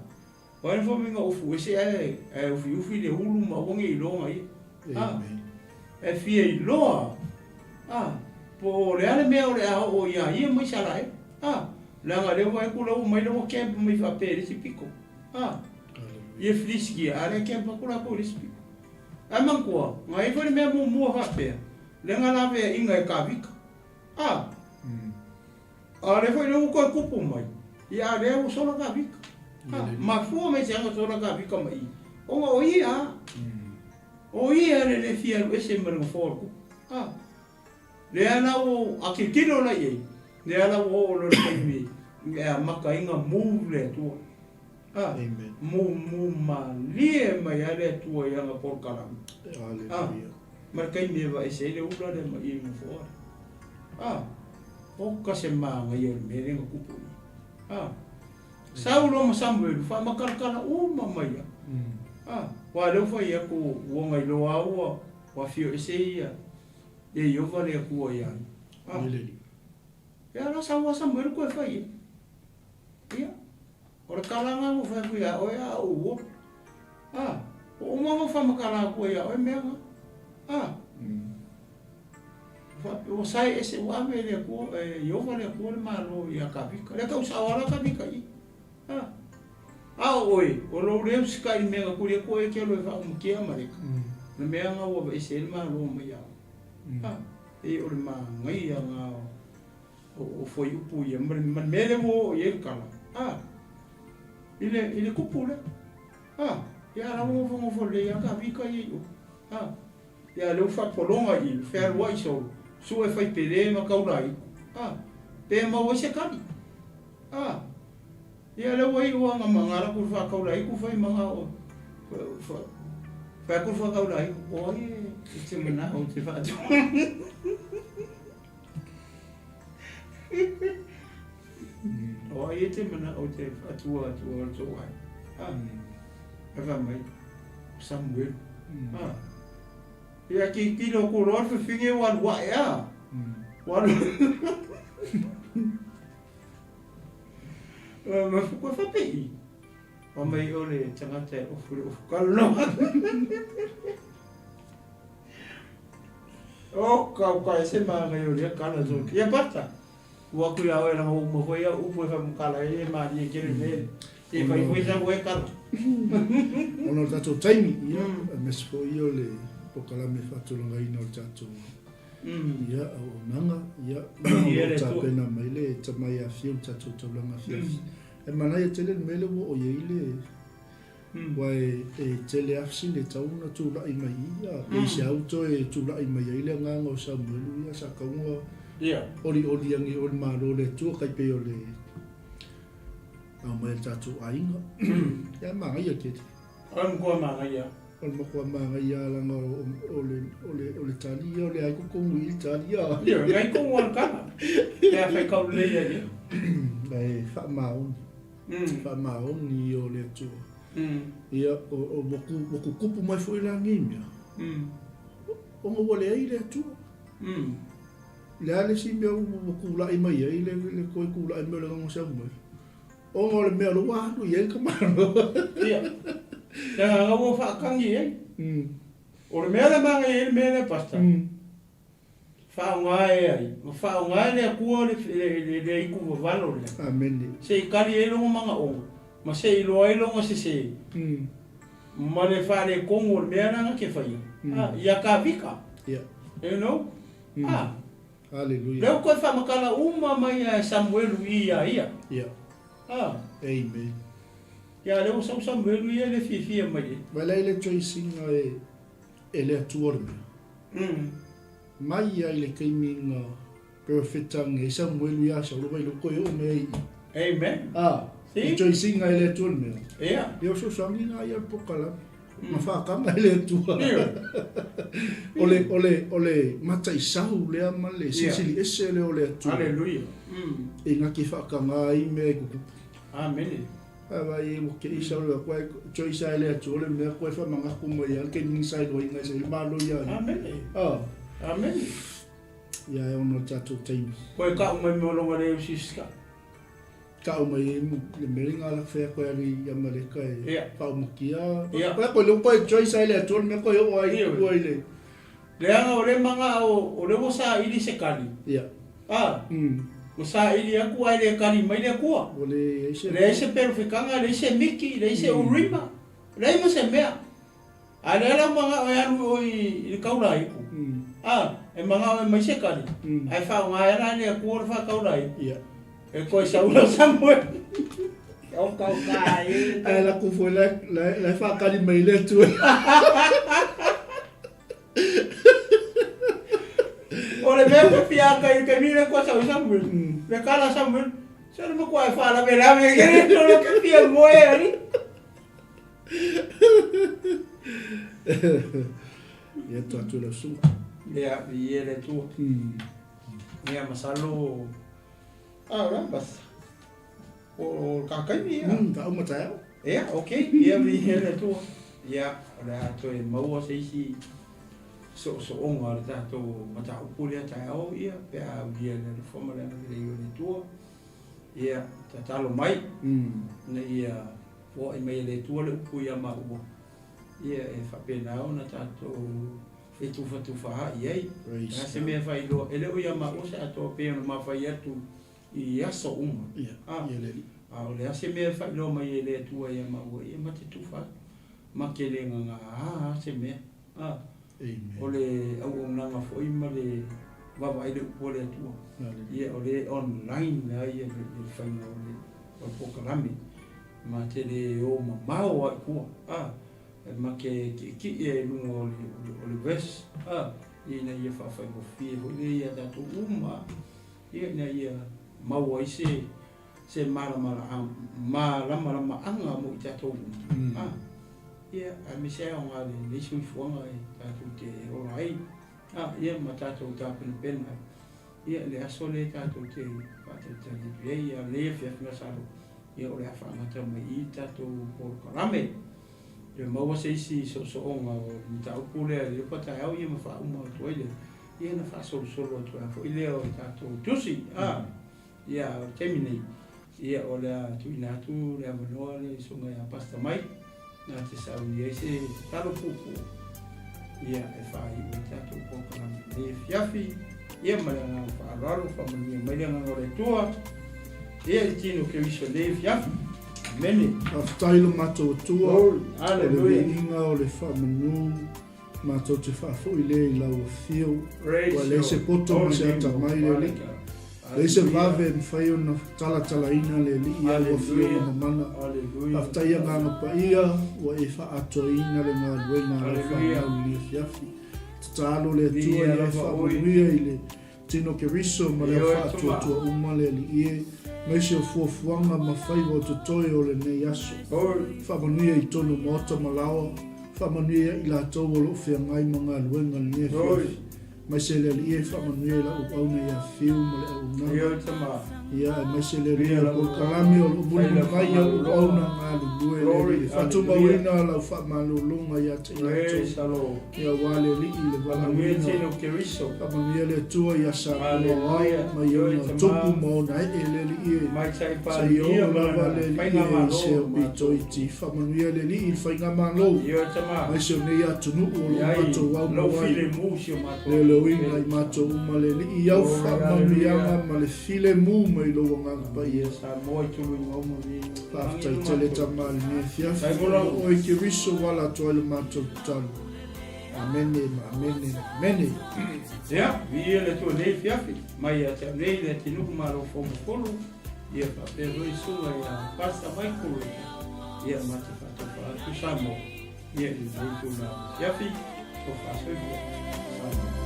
o ai le faamuiga ofu ese ae ae ufiufi le ulu ma aua ne i iloga ia. A, e fia iloa, a, po o le a le mea o le a oo iā ia ma Isaraelu. A, Leaga lea ua atu la ua mai la ua camp mai faapea i le isi pito. A, ia Filisitia, a lea camp atu latou i le isi pito. Ae manatua, na i ai foi le mea muamua faapea, lea na laveaiina e Kavika. A, a lea foi lea ua toe tupu mai, ia a lea ua sola Kavika. A, mafua mai se aga sola Kavika ma i, ona o ia a, o ia le le fia alu ese ma le nofoa o le tupu. A, Lea la ua a tilotilo la i ai, lea la ua oo loa i le taimi e amata ai ona move le Atua. A, move, move malie mai lava le Atua i ana polokalame. A, ma le taimi e vaese ai le ula lea ma i i le nofoa lea. A, oka se manaia o le mea lea na tupu i i. A, sau loa ma Samuelu, faamakalatala uma mai lava. A, aua o lea ua fai atu ua ona iloa lava ua afio ese ia Ia Ieova le Atua ia ia. Ah. Ia la sau a Samuelu koe fai e. Ia. O le kala nga ua fai aku ia oe a o uo. Ah. O uma nga whamakala aku ia oe mea nga. Ah. Ua sae ese ua ave le Atua, e Ieova le Atua le malo ia Kavika. Le tau sao ala Kavika i. Ah. A o oe, o lou leu sikai i mea na kuli atu e ke alo e faaumukia Amaleka, na mea na ua aveese ai le Malo mai ia oe. A, e o le manaia na o fuaiupu ia, ma le mea lea ua oo i ai le tala, a, i le, i le kupu lea. A, ia la ua nofonofo lelei lava Kavika ia i o. A, ia lea ua faapologa i i, fealuai solo, sue fai pele ma taulaiku. A, pe maua ai se kali. A, Ia lea ua iu anga ma ngā rapu whākaura iku whai ma ngā o whai aku whākaura iku o ai e te mana o te whaatu. O ai e te mana o te whaatua atua o tō ai. Ah, e wha mai, o Samuel. Ah, ia ki tiro ko roa whiwhinge o alu ae a. O alu. Ma koe whapei. Wa mai o le tangata e ofu le ofu kalono. O kau kai se maangai o lea kala so. Ia pata. Ua aku ia oe langa uma foi au upu e whamukala e malie kere me. Te whai foi sa oe kala. Ona o le tatou taimi, ia, aemaise foi o le polokalame faatulagaina o le tatou Ia, auaunaga, ia, o lo o tapena mai le tamai afio le tatou taulaga afiafi. E manaia tele le mea lea ua oo i ai le. Ua e tele lava fesili e tatau ona tulai mai i i, a pe i se au toe tulai mai ai le agaga o Samuelu ia sa tatau ona olioli ane i o i le Malo o le Atua tai pei o le aumai e le tatou aiga. Ia e manaia tele. O le matua manaia. O le matua manaia lava leaga o le tali ia o lea lava e totonu i i le tali ia. Ioe, o lena e tonu lava le tala. Pe a faitau lelei ai ia. Ae faamaoni. Faamaoni ia o le Atua. Ia, ua tutupu mai foi la nei mea, ona ua leai le Atua. O le a le isi mea ua tulai mai ai le toe tulai mai o le agaga o Samuele? Ona o le mea o lea ua alu i ai le tamaloa. Ia, leaga ua faatagi i ai. O le mea lea e manaia ai le mea lea Pastor, Faaaoga e ai? Ma faaaoga e le Atua le itu vavalo lea. Amene. Se i kali ai lona manaoga, ma se i iloa ai lona sese, ma le faaletonu o le mea lea na te faia, a, ia Kavika. Ia. You know? A. Hallelujah. Lea ua toe faamatala uma mai lava e Samuelu i ia ia. Ia. A. Amen. Ia, lea ua sau Samuelu ia e le fiafia mai ai. Vaai la i le tracing e le Atua le mea. Mai ai le taimi na perofeta ane ai Samuelu ia Saulo mai loko e oo mai ai i. Amen. A, Si? e choice-ina e le Atua le mea. Ia. Ia o fesoasoani na ia le polokalame. Na whaakanga e le Atua. Ia. O le, o le, o le mataisau lea ma le silisili ese lea o le Atua. Hallelujah. E na te whaakanga ai mea e kukupu. Amen. Ae vaai ai ua kei sau le koe choice ai le Atua le mea koe whamangaku mai ai ke ni sai loi ngai sai malo ia. Amene. Ah. Amene. Ia e ono tatou taimi. Koe ka'u mai me longa le usiska. Ka'u mai ai le mea nga la whea koe ari i Amaleka e Ia. whaomakia. Ia. Koe koe leo koe choice ai le Atua le mea koe o ai Ia. ua i le. Leaga o le magao o le ua saili se kali. Ia. A. Ua saili atu ae le kali mai le Atua. Ua leai se. Leai se perofekanga, leai se miki, leai se urima, leai ma se mea. A lea la ua magao e alu i o i le taulaiku. A, e magao e aumai se kali, ae faaaoga ai la e le Atua le faataulaiku. Ia. E koe sau lau Samuel. O kau ka e. Ae laku foi la la e faakali mai le Atua. O le mea ua fia aka i le taimi lea kua sau Samuel. Le kala Samuel, se le matua e faalavelave ke le tolo ke fia moe ali. Ia to atu lau susuga. Ia, i e le Atua. Ia, masalo, a, o le a bas. O le kakaimi, ia. Ka uma taeao. Ia, ok, ia viia le Atua. Ia, o le a toe maua se isi soosooga o le tatou mataupu lea taeao, ia, pe a aulia i le alofa ma le agalelei o le Atua. Ia, tatalo mai, ina ia foai mai e le Atua le upu ia maua, ia, e faapena ona tatou fetufatufaai ai. O le a se mea e faailoa, e le o ia maua se atoa pei ona ma fai atu i aso uma. A, a o le a se mea e faailoa mai e le Atua ia maua, ia ma te tufa atu, ma te le gagā a se mea. A, o le auaunaga foi ma le vaavaai le upu a le Atua, ia o le online lava ia le faiga o le polokalame, ma te le o mamao lava i tua, a, ma te tietie i luga o le verse, a, ina ia faafaigofie foi lea ia tatou uma. Ia, ina ia maua ai se, se malamalamaaga mo i tatou uma. A, ia, aemaise aoga lenei soifuaga e tatou te ola ai, a, ia, ma tatou tapenapena ai, ia, le aso lea tatou te faatalitali atu i ai, a o lenei afiafi masalo, ia, o le a faagata mai i i le tatou polokalame. Toe maua se isi soosooga o le mataupu lea i le pa taeao, ia, ma faauma atu ai le. Ia ona faasolosolo atu ai foi lea o le tatou tusi, a, ia, o le taimi nei, ia, o le a tuuina atu le avanoa le susuga ia Pastor Mike, na te sauni ai se tatalo puupuu, ia, e faaiu ai le tatou polokalame i lenei afiafi, ia, ma le agaga faaaloalo, faamanuia mai le agaga o le Atua, ia, i le tino o Keriso i lenei afiafi. Amene. Faafetai i lo matou Atua, o le viiga o le faamanu. Matou te faafoi lea i lau afio, ua leai se poto ma se atamai le Alii. Leai se vave e mafai ona talatalaina le Alii i au afioga mamana. Faafetai Agaga Paia ua e faaatoaina le galuega a lau fanau i lenei afiafi. Tatalo le Atua ia e faamanuia i le Tino Keriso ma le au faatuatua uma le Alii e, aemaise o fuafuaga ma faiva o totoe o lenei aso. Faamanuia i tonu o maota ma laoa, faamanuia ia i latou o lo o feagai ma galuega i lenei afiafi. Aemaise le Alii e faamanuia i lau auauna ia Fiu ma le auaunaga. Ia, aemaise le Alii o le polokalame o lo o mulimuli mai i au auauna galulue le Alii e faatumauina lau faamalologa ia te i latou. Ia, aua le Alii i le valaauina. Faamanuia le Atua ia Samoa Aoao mai ona tupu ma ona ee le Alii e. Seia oo lava le Alii e i se aupito iti. Faamanuia le Alii i le Faigamalo, aemaise o nei atunuu o lo o matou au ai, leoleoina i matou uma le Alii i au faamanuiaga ma le filemu mai lou Agaga Paia. Faafetai tele Tama i lenei afiafi, o oe Keriso ua ala atu ai le matou tatalo. Amene ma amene ma amene. Ia, viia le Atua i lenei afiafi, mai ia te au nei le atinuu malo fomofolo. Ia faapea foi susuga ia Pastor Michael Rita, ia ma te faatofa atu Samoa, ia i lenei itula afiafi, tofa soifua, Samoa.